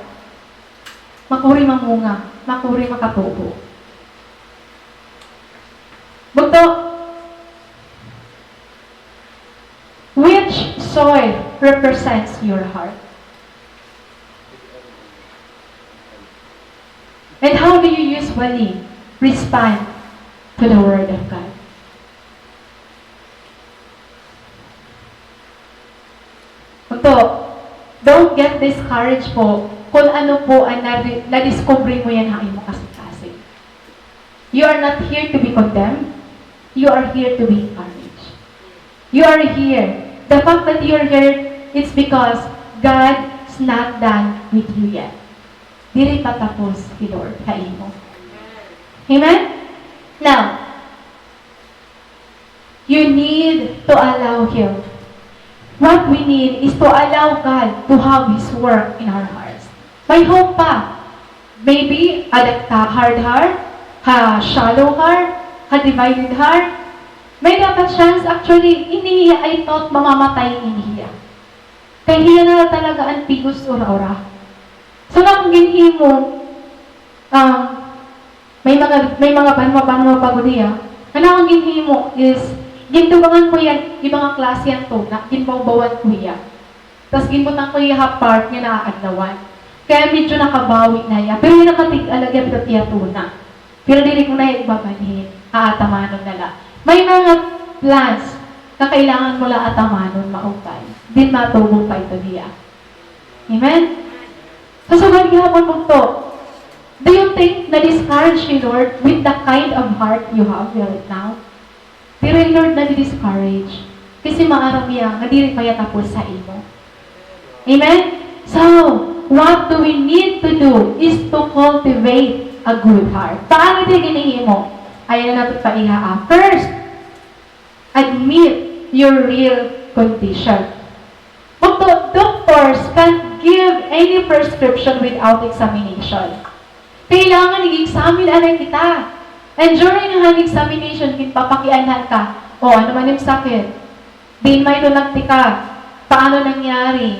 makuri mamunga, makuri makatubo. Bugto, which soil represents your heart? And how do you usually respond to the word of God? Bugto, don't get discouraged po kung ano po an nadi-, nadiskubre mo yana ha imo kasingkasing. You are not here to be condemned. You are here to be encouraged. You are here. The fact that you are here, it's because God is not done with you yet. Diri pa tapos hi Lord ha imo. Amen? Now, you need to allow Him. What we need is to allow God to have His work in our hearts. May hope pa. Maybe, ha hard heart, ha shallow heart, ha divided heart. May dapat chance, actually, ini hiya, I thought mamamatay ini hiya. Kay hiya na talaga an pigos ura-ura. So, an akon ginhimo, um, may mga, may mga banwa-banwa pa gud hiya. An akon ginhimo is, gintubangan ko hiya, iba nga klase an tuna, ginbawbawan ko hiya. Tas ginbutang ko hiya ha part nga naaadlawan. Kaya medyo nakabawi na hiya. Pero hiya nakatig-a la gihapon it iya tuna. Pero diri ko na hiya igbabalhin. Aatamanon na la. May mga plants nga kailangan mo la atamanon, maupay. Din matubo pa ito hiya. Amen? So, sugad gihapon, bugto. Do you think na-discourage hi Lord with the kind of heart you have right now? Diri hi Lord nadi-discourage. Kasi maaram hiya nga diri pa hiya tapos ha imo. Amen? So, what do we need to do is to cultivate a good heart. Paano ito ginhihimo? Ayaw na naton paihaa. First, admit your real condition. Bugto, doctors can't give any prescription without examination. Kailangan ig-examine anay kita. And during han examination, ginpapakianhan ka, "O, ano man im sakit? Diin man ito nagtikang? Paano nangyari?"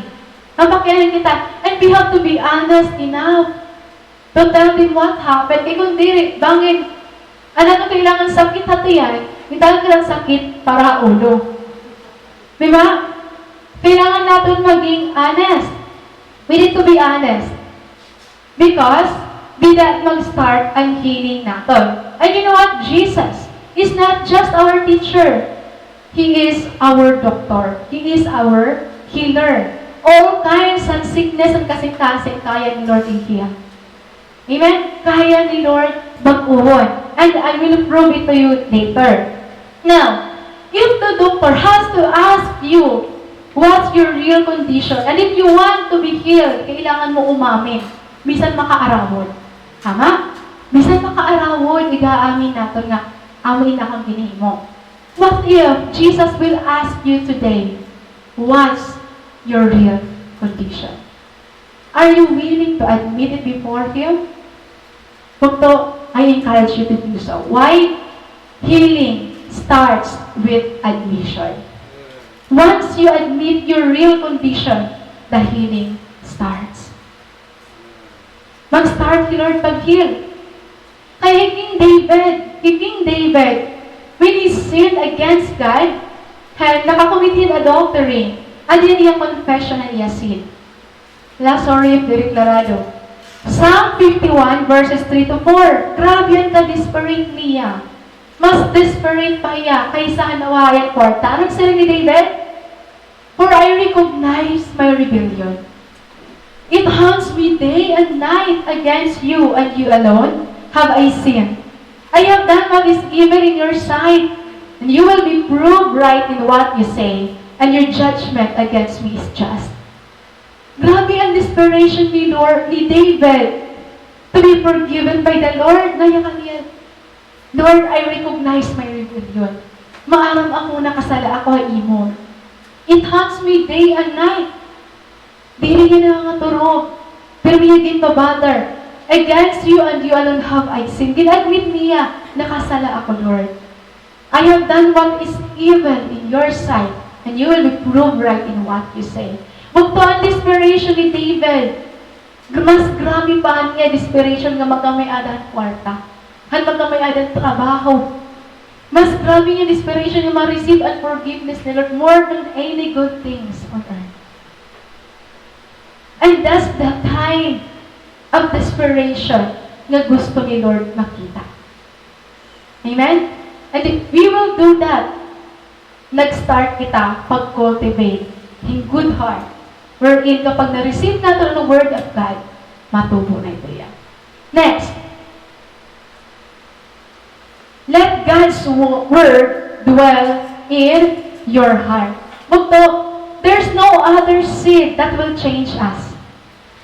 Papakianhan kita. And we have to be honest enough to tell them what happened. Kay kon diri, bangin, an aton kailangan sakit ha tiyan, itagan kita an sakit para ha ulo. Di ba? Kailangan naton maging honest. We need to be honest. Because dida mag-start an healing naton. And you know what? Jesus is not just our teacher. He is our doctor. He is our healer. All kinds of sickness and kasingkasing kaya ni Lord i-heal. Amen? Kaya ni Lord bag-ohon. And I will prove it to you later. Now, if the doctor has to ask you what's your real condition, and if you want to be healed, kailangan mo umamin. Bisan makaarawod. Tama? Bisan makaarawod, ig-aamin naton nga amo ini akon ginhimo. What if Jesus will ask you today, "What's your real condition?" Are you willing to admit it before Him? Bugto, I encourage you to do so. Why? Healing starts with admission. Once you admit your real condition, the healing starts. Mag-start hi Lord pag-heal. Kay hi King David, hi King David, when he sinned against God, han nakakommit hin adultery, adi an iya confession han iya sin. La, sorry, diri klarado. Psalm fifty-one, verses three to four. Grabe an ka-desperate niya. Mas desperate pa hiya kaysa han waray kwarta. Ano siring ni David? For I recognize my rebellion. It haunts me day and night. Against you and you alone have I sinned. I have done what is evil in your sight, and you will be proved right in what you say, and your judgment against me is just. Grabe an desperation ni Lord, ni David, to be forgiven by the Lord. Nayakan niya, "Lord, I recognize my rebellion. Maaram ako nakasala ako ha imo. It haunts me day and night." Diri niya nangangaturog. Pero niya ginpa-bother. "Against you and you alone have I sinned." Gin-admit niya, "Nakasala ako, Lord. I have done what is evil in your sight, and you will be proved right in what you say." Bugto, an desperation ni David, mas grabe pa niya desperation nga magkamay-ada han kwarta, han magkamay-ada han trabaho. Mas grabe niya desperation nga ma-receive an forgiveness ni Lord more than any good things on earth. And that's the kind of desperation nga gusto ni Lord makita. Amen? And if we will do that, nag-start kita pag-cultivate hin good heart, wherein kapag na-receive naton an word of God, matubo na ito iya. Next, let God's wo-, word dwell in your heart. Bugto, there's no other seed that will change us,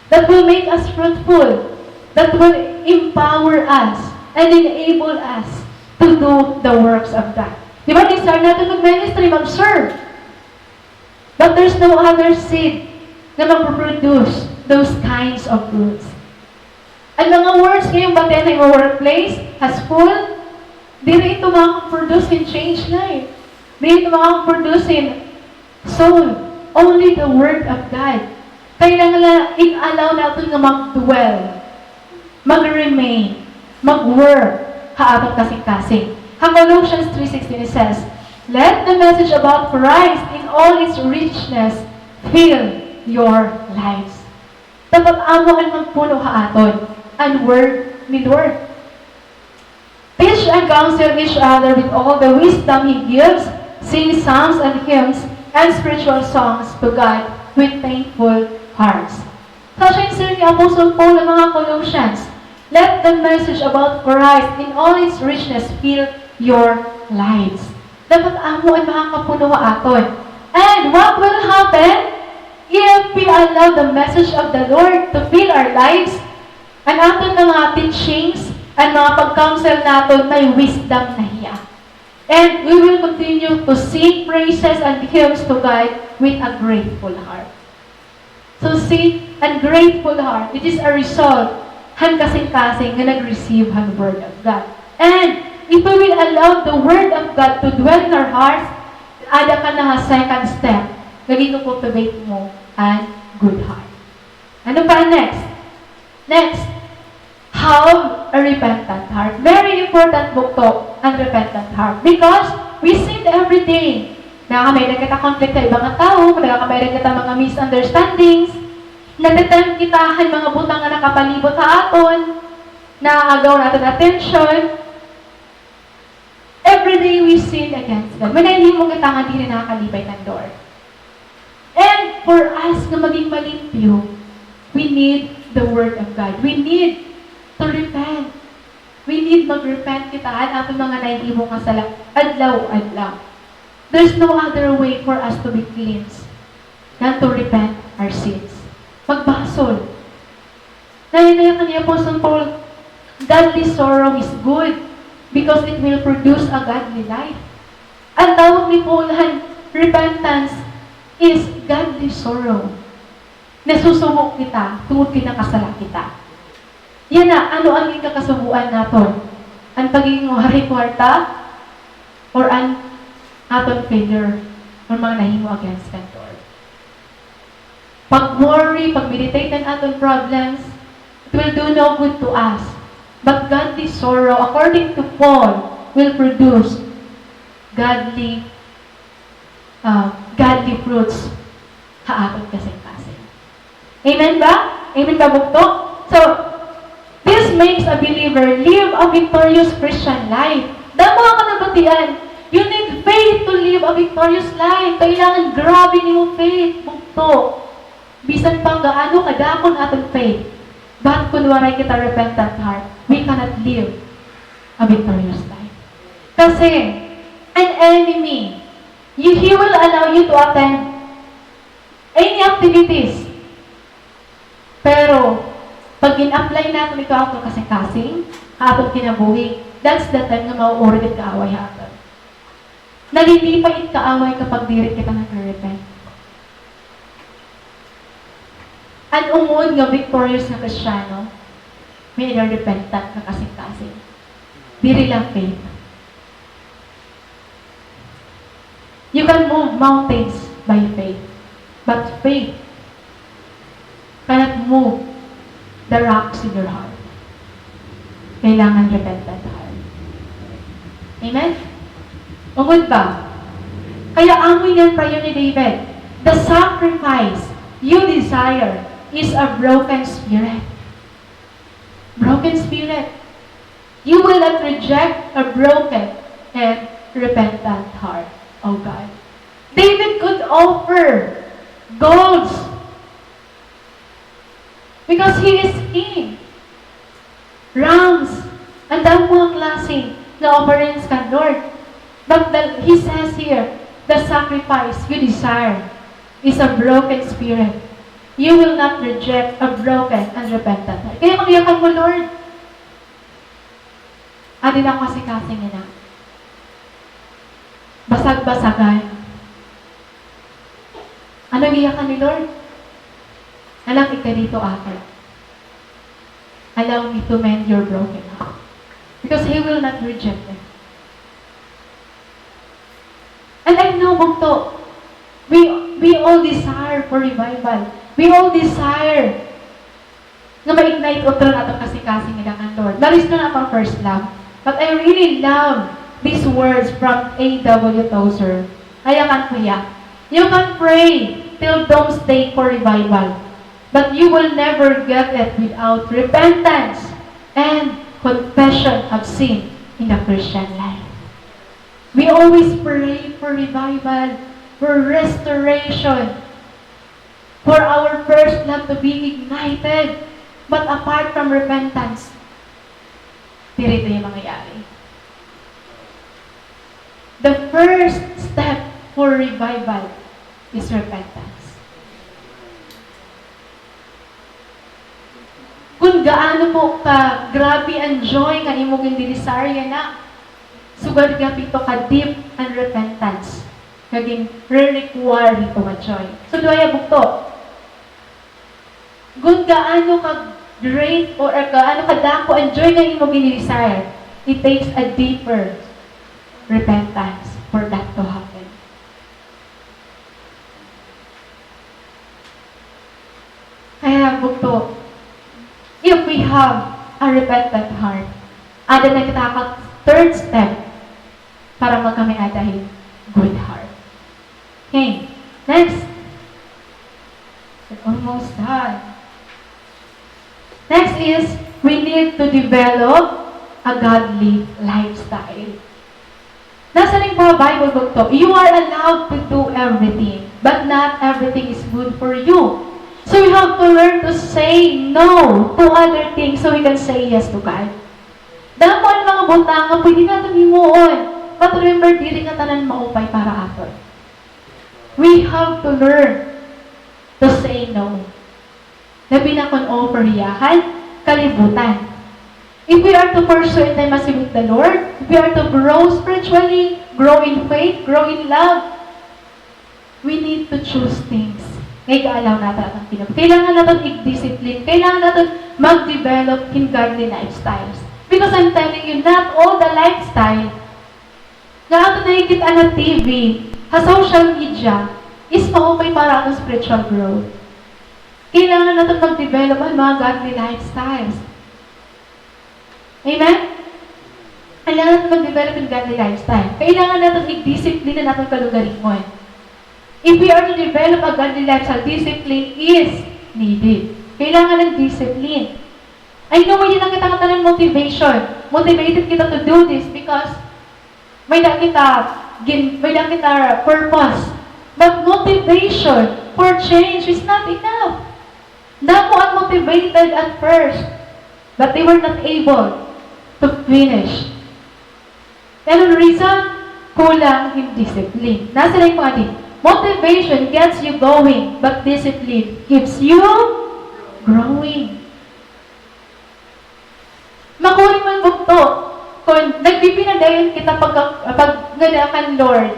that will make us fruitful, that will empower us and enable us to do the works of God. Di ba, desire naton mag-ministry, mag-serve. But there's no other seed na magpo-produce those kinds of fruits. An mga words nga imo batian ha imo workplace, ha school, diri ito makaka-produce hin change life. Diri ito makaka-produce hin soul. Only the word of God. Kailangan la i-allow naton nga mag-dwell, mag-remain, mag-work ha aton kasingkasing. Ha Colossians three sixteen, it says, "Let the message about Christ in all its richness fill your lives." Dapat amo an magpuno ha aton, an word ni Lord. "Teach and counsel each other with all the wisdom he gives, sing psalms and hymns and spiritual songs to God with thankful hearts." Sa siya, sir, ni Apostle Paul an mga Colossians, "Let the message about Christ in all its richness fill your lives." Dapat amo an makakapuno ha aton. And what will happen if we allow the message of the Lord to fill our lives? An aton nga mga teachings, an mga pag-counsel naton, may wisdom na hiya. And we will continue to sing praises and hymns to God with a grateful heart. So see, an grateful heart, it is a result han kasingkasing nga nag-receive han Word of God. And if we will allow the Word of God to dwell in our hearts, ada ka na ha second step, nga gin-cultivate mo an good heart. Ano pa an next? Next, have a repentant heart. Very important bugto an repentant heart. Because we sin every day. Nakakamay-ada kita conflict ha iba nga tawo, nakakamay-ada kita mga misunderstandings, nate-tempt kita han mga butang nga nakapalibot ha aton, naaagaw han aton atensyon. Every day we sin against God. May nahihimo kita nga diri nakakalipay kan Lord. And for us nga maging malimpyo, we need the Word of God. We need to repent. We need mag-repent kita han aton mga nahihimo nga sala adlaw-adlaw. There's no other way for us to be cleansed than to repent our sins. Magbasol. Nahinay kan ni Apostle Paul, "Godly sorrow is good because it will produce a godly life." An tawag ni Paul han repentance is godly sorrow. Nasusubo kita tungod kay nakasala kita. Yana, ano an ginkakasubuan naton? An pagiging waray kwarta or an aton failure or mga nahimo against kan Lord? Pag-worry, pag-meditate han aton problems, it will do no good to us. But godly sorrow, according to Paul, will produce godly, ah, godly fruits ha aton kasingkasing. Amen ba? Amen ba, bugto? So, this makes a believer live a victorious Christian life. Damo nga nabatian, you need faith to live a victorious life. Kailangan grabe nimo faith, bugto. Bisan pa gaano kadako an aton faith, but kun waray kita repentant heart, we cannot live a victorious life. Kasi, an enemy, you, he will allow you to attend any activities. Pero, pag in-apply naton ito ha aton kasingkasing, ha aton kinabuhi, that's the time nga mauuri it kaaway ha aton. Nalilipay it kaaway kapag diri kita nagre-repent. An umod nga victorious nga Kristiyano, may-ada repentant nga kasingkasing. Diri la faith. You can move mountains by faith, but faith cannot move the rocks in your heart. Kailangan repentant heart. Amen? Ungod ba? Kaya amo ini an prayer ni David, "The sacrifice you desire is a broken spirit." Broken spirit. You will not reject a broken and repentant heart, O God. David could offer goats because he is king. Rams, an damo nga klase nga offerings kan Lord. But the, he says here, "The sacrifice you desire is a broken spirit. You will not reject a broken and repentant heart." Kaya mag-iyakan mo, Lord. Adi na ako kasingkasing yana. Basag-basagan. Ano an iyakan ni Lord? Anak, ika dito akin. Allow me to mend your broken heart. Because He will not reject it. And I know, bugto, we, we all desire for revival. We all desire nga ma-ignite utro an aton kasingkasing ngan kan Lord. Na-restore an aton first love. But I really love these words from A W Tozer. Ayakan ko hiya. You can pray till doomsday for revival, but you will never get it without repentance and confession of sin in the Christian life. We always pray for revival, for restoration, for our first love to be ignited. But apart from repentance, diri ito mangyayari. The first step for revival is repentance. Kun gaano po ka grabe an joy nga imo gindidesire yana, sugad gihap ito ka deep an repentance nga ginre-require hito nga joy. So, duha ya, bugto. Kun gaano ka great or gaano kadako an joy nga imo gindidesire, it takes a deeper repentance for that to happen. Kaya, bugto, if we have a repentant heart, ada na kita ka third step para magkamay-ada hin good heart. Okay, next. We're almost done. Next is, we need to develop a godly lifestyle. Nasiring pa ha Bible, bugto, "You are allowed to do everything, but not everything is good for you." So we have to learn to say no to other things so we can say yes to God. Damo an mga butang nga pwede naton himuon, but remember, diri nga tanan maupay para aton. We have to learn to say no. Labi na kon offer hiya han kalibutan. If we are to pursue intimacy with the Lord, if we are to grow spiritually, grow in faith, grow in love, we need to choose things nga iga-allow naton ha aton kinabuhi. Kailangan naton i-discipline. Kailangan naton mag-develop hin godly lifestyles. Because I'm telling you, not all the lifestyle nga aton nakikit-an ha T V, ha social media, is maupay para aton spiritual growth. Kailangan naton mag-develop han mga godly lifestyles. Amen? Kailangan naton mag-develop hin godly lifestyle. Kailangan naton i-discipline an aton kalugaringon. If we are to develop a godly lifestyle, discipline is needed. Kailangan hin discipline. I know, may-ada kita ngatanan motivation. Motivated kita to do this because may-ada kita gin-, may-ada kita purpose. But motivation for change is not enough. Damo an motivated at first, but they were not able to finish. Ano an reason? Kulang hin discipline. Nasiring pa ngadi, "Motivation gets you going, but discipline keeps you growing." Makuri man, bugto, kon nagpipinadayon kita pagka-, pag-, ngada kan Lord.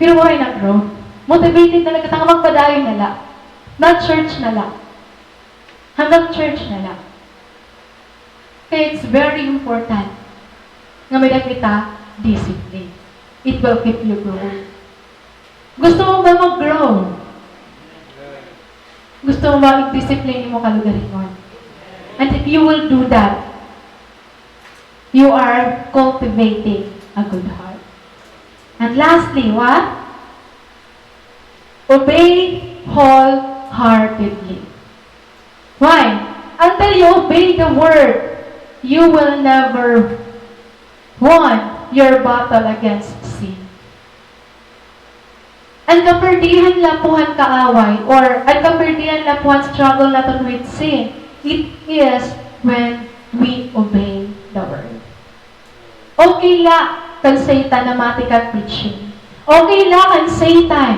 Pero waray nag-grow. Motivated na la kita nga magpadayon na la. Not church na la. Hanggang church na la. Kaya it's very important nga may-ada kita discipline. It will keep you growing. Gusto mo ba mag-grow? Gusto mo ba i-discipline imo kalugaringon? And if you will do that, you are cultivating a good heart. And lastly, what? Obey wholeheartedly. Why? Until you obey the word, you will never won your battle against sin. An kaperdihan la po han kaaway, or an kaperdihan la po han struggle naton with sin, it is when we obey the word. Okay la kan Satan namati kan preaching. Okay la kan Satan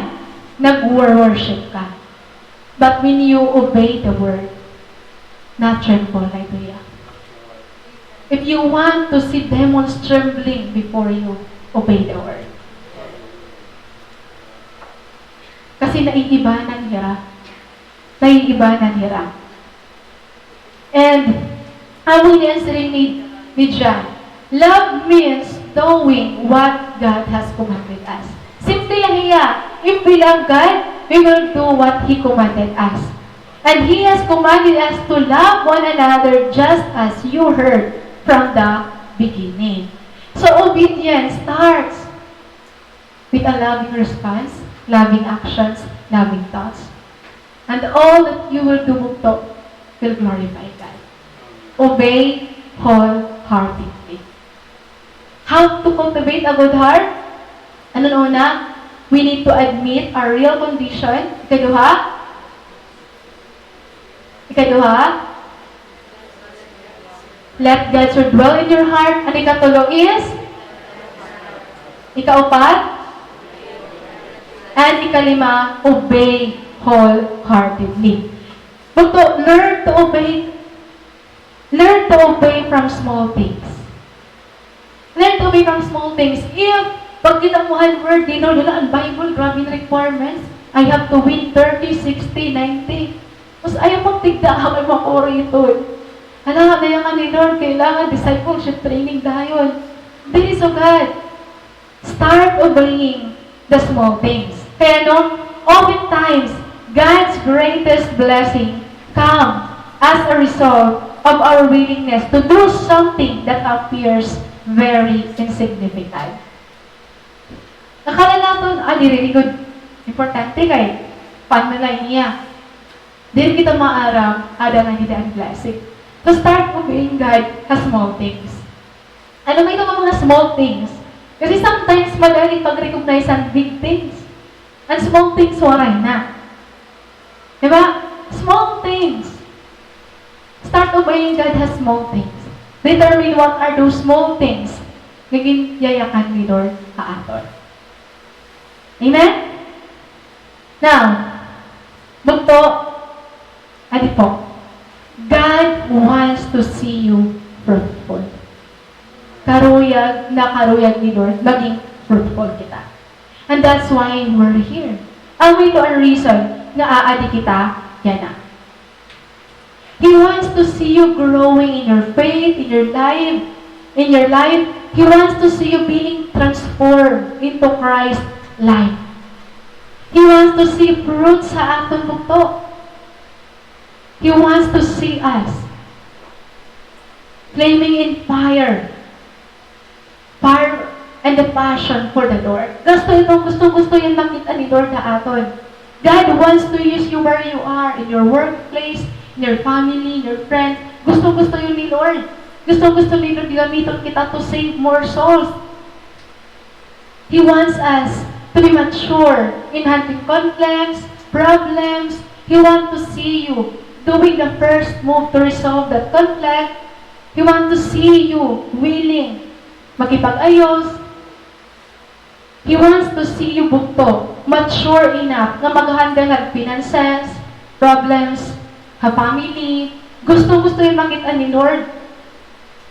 nag-worship ka. But when you obey the word, na-tremble la ito hiya. If you want to see demons trembling before you, obey the word. Kasi naiibanan hira. Naiibanan hira. And amo ini an siring ni, ni John, love means doing what God has commanded us. Simple la hiya. If we love God, we will do what He commanded us. And He has commanded us to love one another just as you heard from the beginning. So obedience starts with a loving response, loving actions, loving thoughts. And all that you will do, bugto, will glorify God. Obey wholeheartedly. How to cultivate a good heart? Ano an una? We need to admit our real condition. Ikaduha? Ikaduha? Let God's word dwell in your heart. An ikatulo is? Ikaupat? And ikalima, obey wholeheartedly. Bugto, learn to obey. Learn to obey from small things. Learn to obey from small things. If pagkita mo han word, di na, wala an Bible, grabe an requirements. I have to win thirty, sixty, ninety. Mas ayaw pagtigda, habang makuri ito. Hala, kaya nga ni Lord, kailangan discipleship training dayon. Diri sugad. Start obeying the small things. Kay ano, oftentimes, God's greatest blessing come as a result of our willingness to do something that appears very insignificant. Akala naton, ah, diri gud importante kay pan na la niya. Diri kita maaram, ada nga dida an blessing. So start obeying God ha small things. Ano man ito nga mga small things? Kasi sometimes madali pag-recognize an big things. An small things, waray na. Di ba? Small things. Start obeying God ha small things. Determine what are those small things nga ginyayakan ni Lord ha aton. Amen? Now, bugto, adi po, God wants to see you fruitful. Karuyag na karuyag ni Lord, maging fruitful kita. And that's why we're here. Amo ito an reason nga aadi kita yana. He wants to see you growing in your faith, in your life, in your life. He wants to see you being transformed into Christ-like. He wants to see fruits ha aton bugto. He wants to see us flaming in fire. Fire and the passion for the Lord. Gusto ito, gusto-gusto yan makita ni Lord ha aton. God wants to use you where you are, in your workplace, in your family, in your friends. Gusto-gusto yun ni Lord. Gusto-gusto ni Lord gamiton kita to save more souls. He wants us to be mature in handling conflicts, problems. He wants to see you doing the first move to resolve that conflict. He wants to see you willing makipag-ayos. He wants to see you bugto, mature enough nga mag-handle han finances, problems, ha family. Gusto-gusto yun makita ni Lord.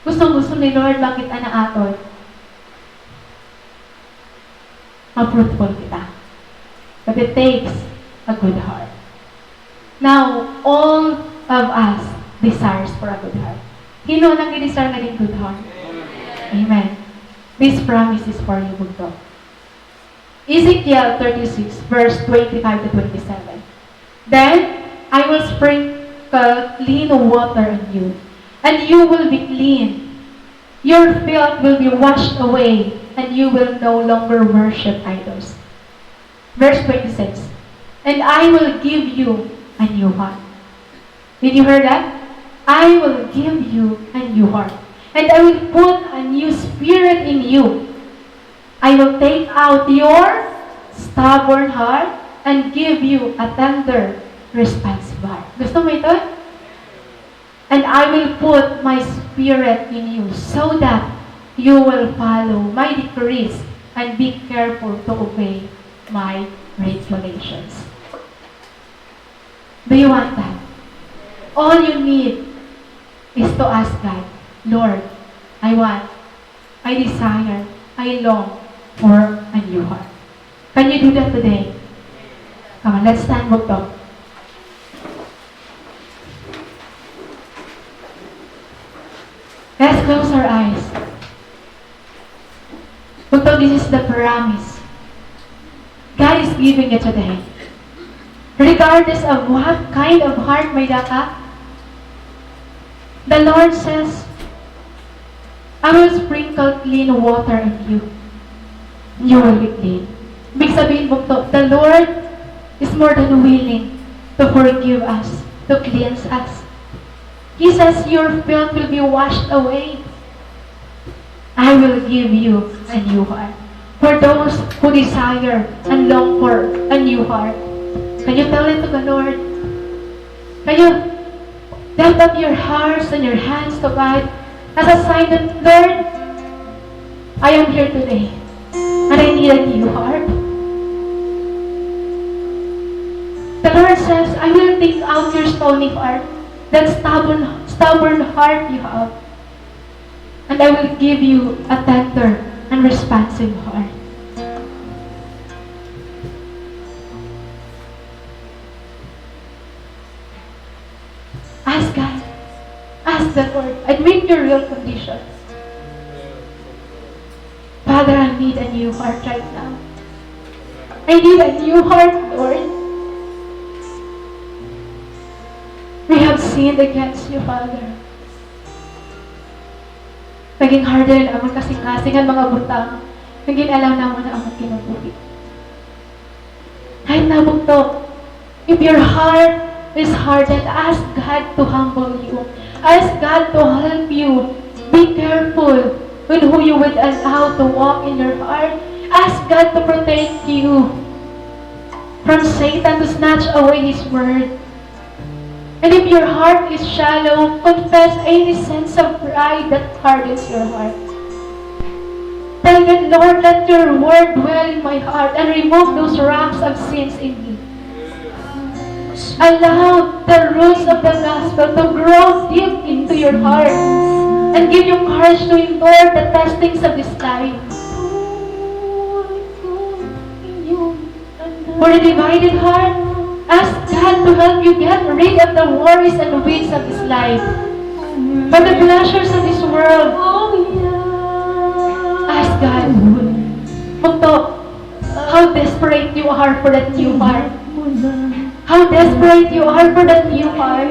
Gusto-gusto ni Lord makita na aton. Ma-fruitful kita. But it takes a good heart. Now, all of us desires for a good heart. Hin-o an nagde-desire nga hin good heart? Amen. This promise is for you, bugto. Ezekiel thirty-six, verse twenty-five to twenty-seven. Then I will sprinkle clean water on you, and you will be clean. Your filth will be washed away, and you will no longer worship idols. Verse twenty-six, "And I will give you a new heart." Did you hear that? "I will give you a new heart, and I will put a new spirit in you. I will take out your stubborn heart and give you a tender, responsive heart." Gusto mo ito? "And I will put my spirit in you so that you will follow my decrees and be careful to obey my regulations." Do you want that? All you need is to ask God, "Lord, I want, I desire, I long for a new heart." Can you do that today? Come on, let's stand, bugto. Let's close our eyes. Bugto, this is the promise God is giving you today. Regardless of what kind of heart may-ada ka, the Lord says, "I will sprinkle clean water on you. You will be clean." Ibig sabihin, bugto, the Lord is more than willing to forgive us, to cleanse us. He says, "Your filth will be washed away. I will give you a new heart." For those who desire and long for a new heart, can you tell it to the Lord? Can you lift up your hearts and your hands to God as a sign that, "Lord, I am here today, and I need a new heart." The Lord says, "I will take out your stony heart, that stubborn, stubborn heart you have, and I will give you a tender and responsive heart." Ask God. Ask the Lord. Admit your real condition. "Father, I need a new heart right now. I need a new heart, Lord. We have sinned against you, Father." Naging harden an amon kasingkasing ngan mga butang nga gin-allow namon ha amon kinabuhi. Right now, bugto, if your heart is hardened, ask God to humble you. Ask God to help you. Be careful on who you would allow to walk in your heart. Ask God to protect you from Satan to snatch away His word. And if your heart is shallow, confess any sense of pride that hardens your heart. Tell God, "Lord, let your word dwell in my heart and remove those rocks of sins in me." Allow the roots of the gospel to grow deep into your heart and give you courage to endure the testings of this life. For a divided heart, ask God to help you get rid of the worries and weeds of this life. For the pleasures of this world, ask God. Bugto, how desperate you are for that new heart. How desperate you are for that new heart.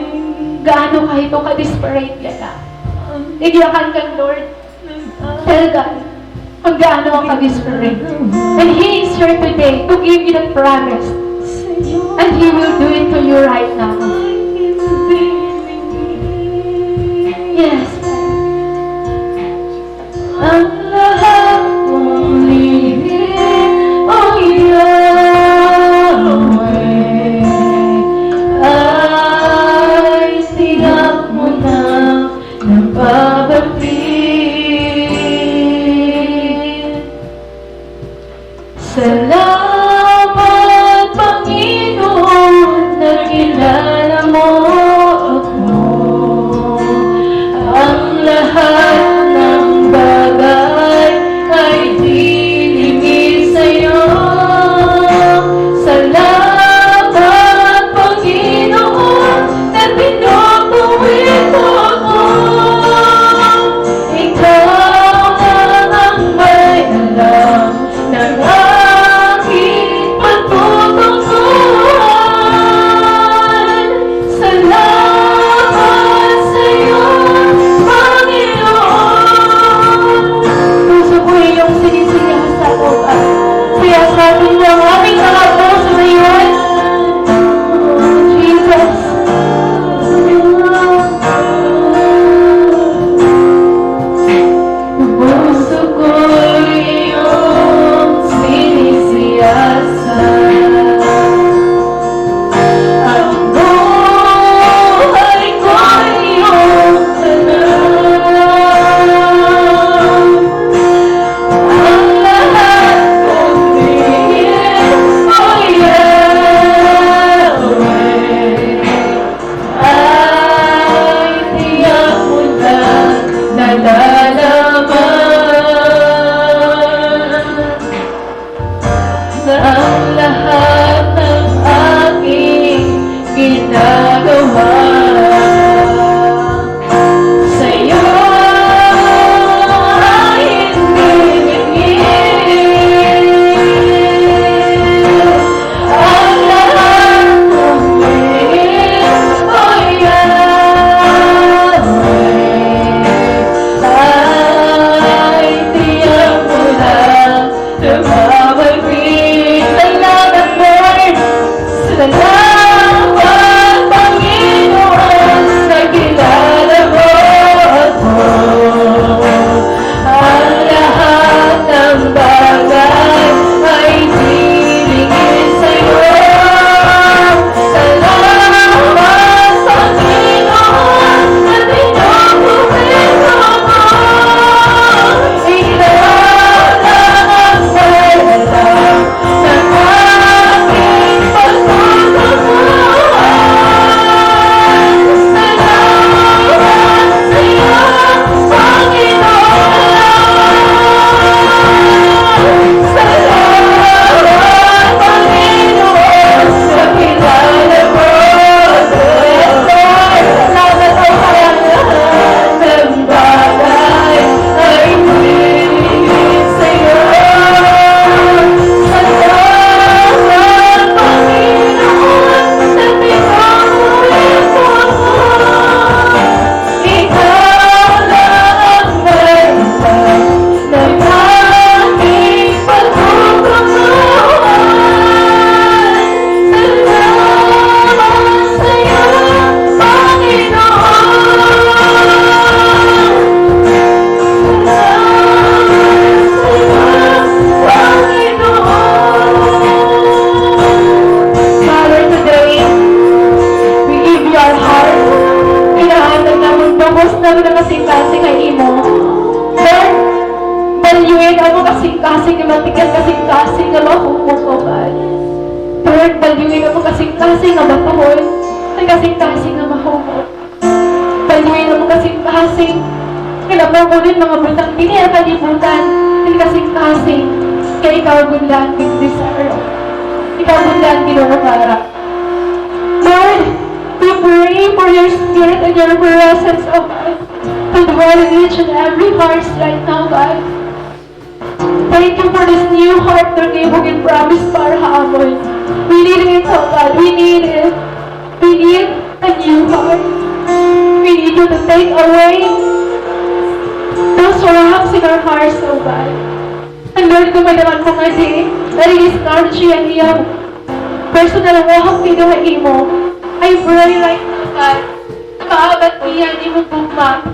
Gaano ka hito ka-desperate yana? Igyakan kan Lord. Tell God kung gaano ka ka-desperate. And He is here today to give you that promise. And He will do it to you right now. Yes. An lahat mong lihim, O Yahweh, ay tinap mo na ng pabati. Salamat, Panginoon, na Gusto na rin ang kasing-kasing nga imo. Lord, balyuin amo kasing-kasing nga matigas, kasing-kasing nga mahumot, O God. Lord, balyuin amo kasing-kasing nga batuhon, kasing-kasing nga mahumot. Balyuin amo kasing-kasing nga napupunin mga butang dinhi ha kalibutan, kasing-kasing nga ikaw gud la an ginadesire. Ikaw gud la an ginurugara. Lord, we pray for your spirit and your presence, O God, to dwell in each and every hearts right now, God. Thank you for this new heart nga imo gin-promise para ha amon. We need it, O God. We need it. We need a new heart. We need you to take away those rocks in our hearts, O God. And Lord, kon may-ada man po nga di, nadi-discourage hiya, hiya personal walk niya ha imo. I pray right now, God, na maabat niya an imo gugma,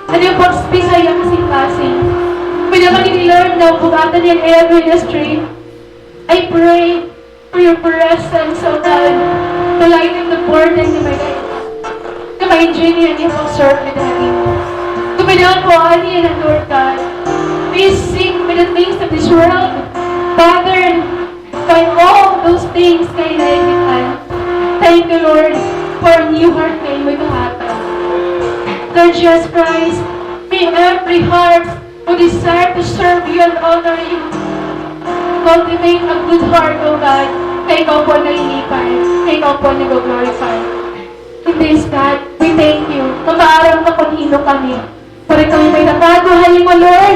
an imo pag-speak ha iya kasing-kasing. Pwede ka ni Lord na bugatan niya every ministry. I pray for your presence, O God, to lighten the burden nga may-ada, nga ma-enjoy niya an imo pag-serve, Daddy. Kumidaan po ani na, Lord God. We seek with the things of this world, bothered by all those things nga hinahibitan. Thank you, Lord, for a new heart nga imo ipahatag. Lord Jesus Christ, may every heart who desire to serve you and honor you cultivate a good heart, O God, kay ikaw po nahihipay, kay ikaw po nag-glorify. In this, God, we thank you. Mapaaram ka kon hin-o kami. Pero kami may natago ha imo, Lord.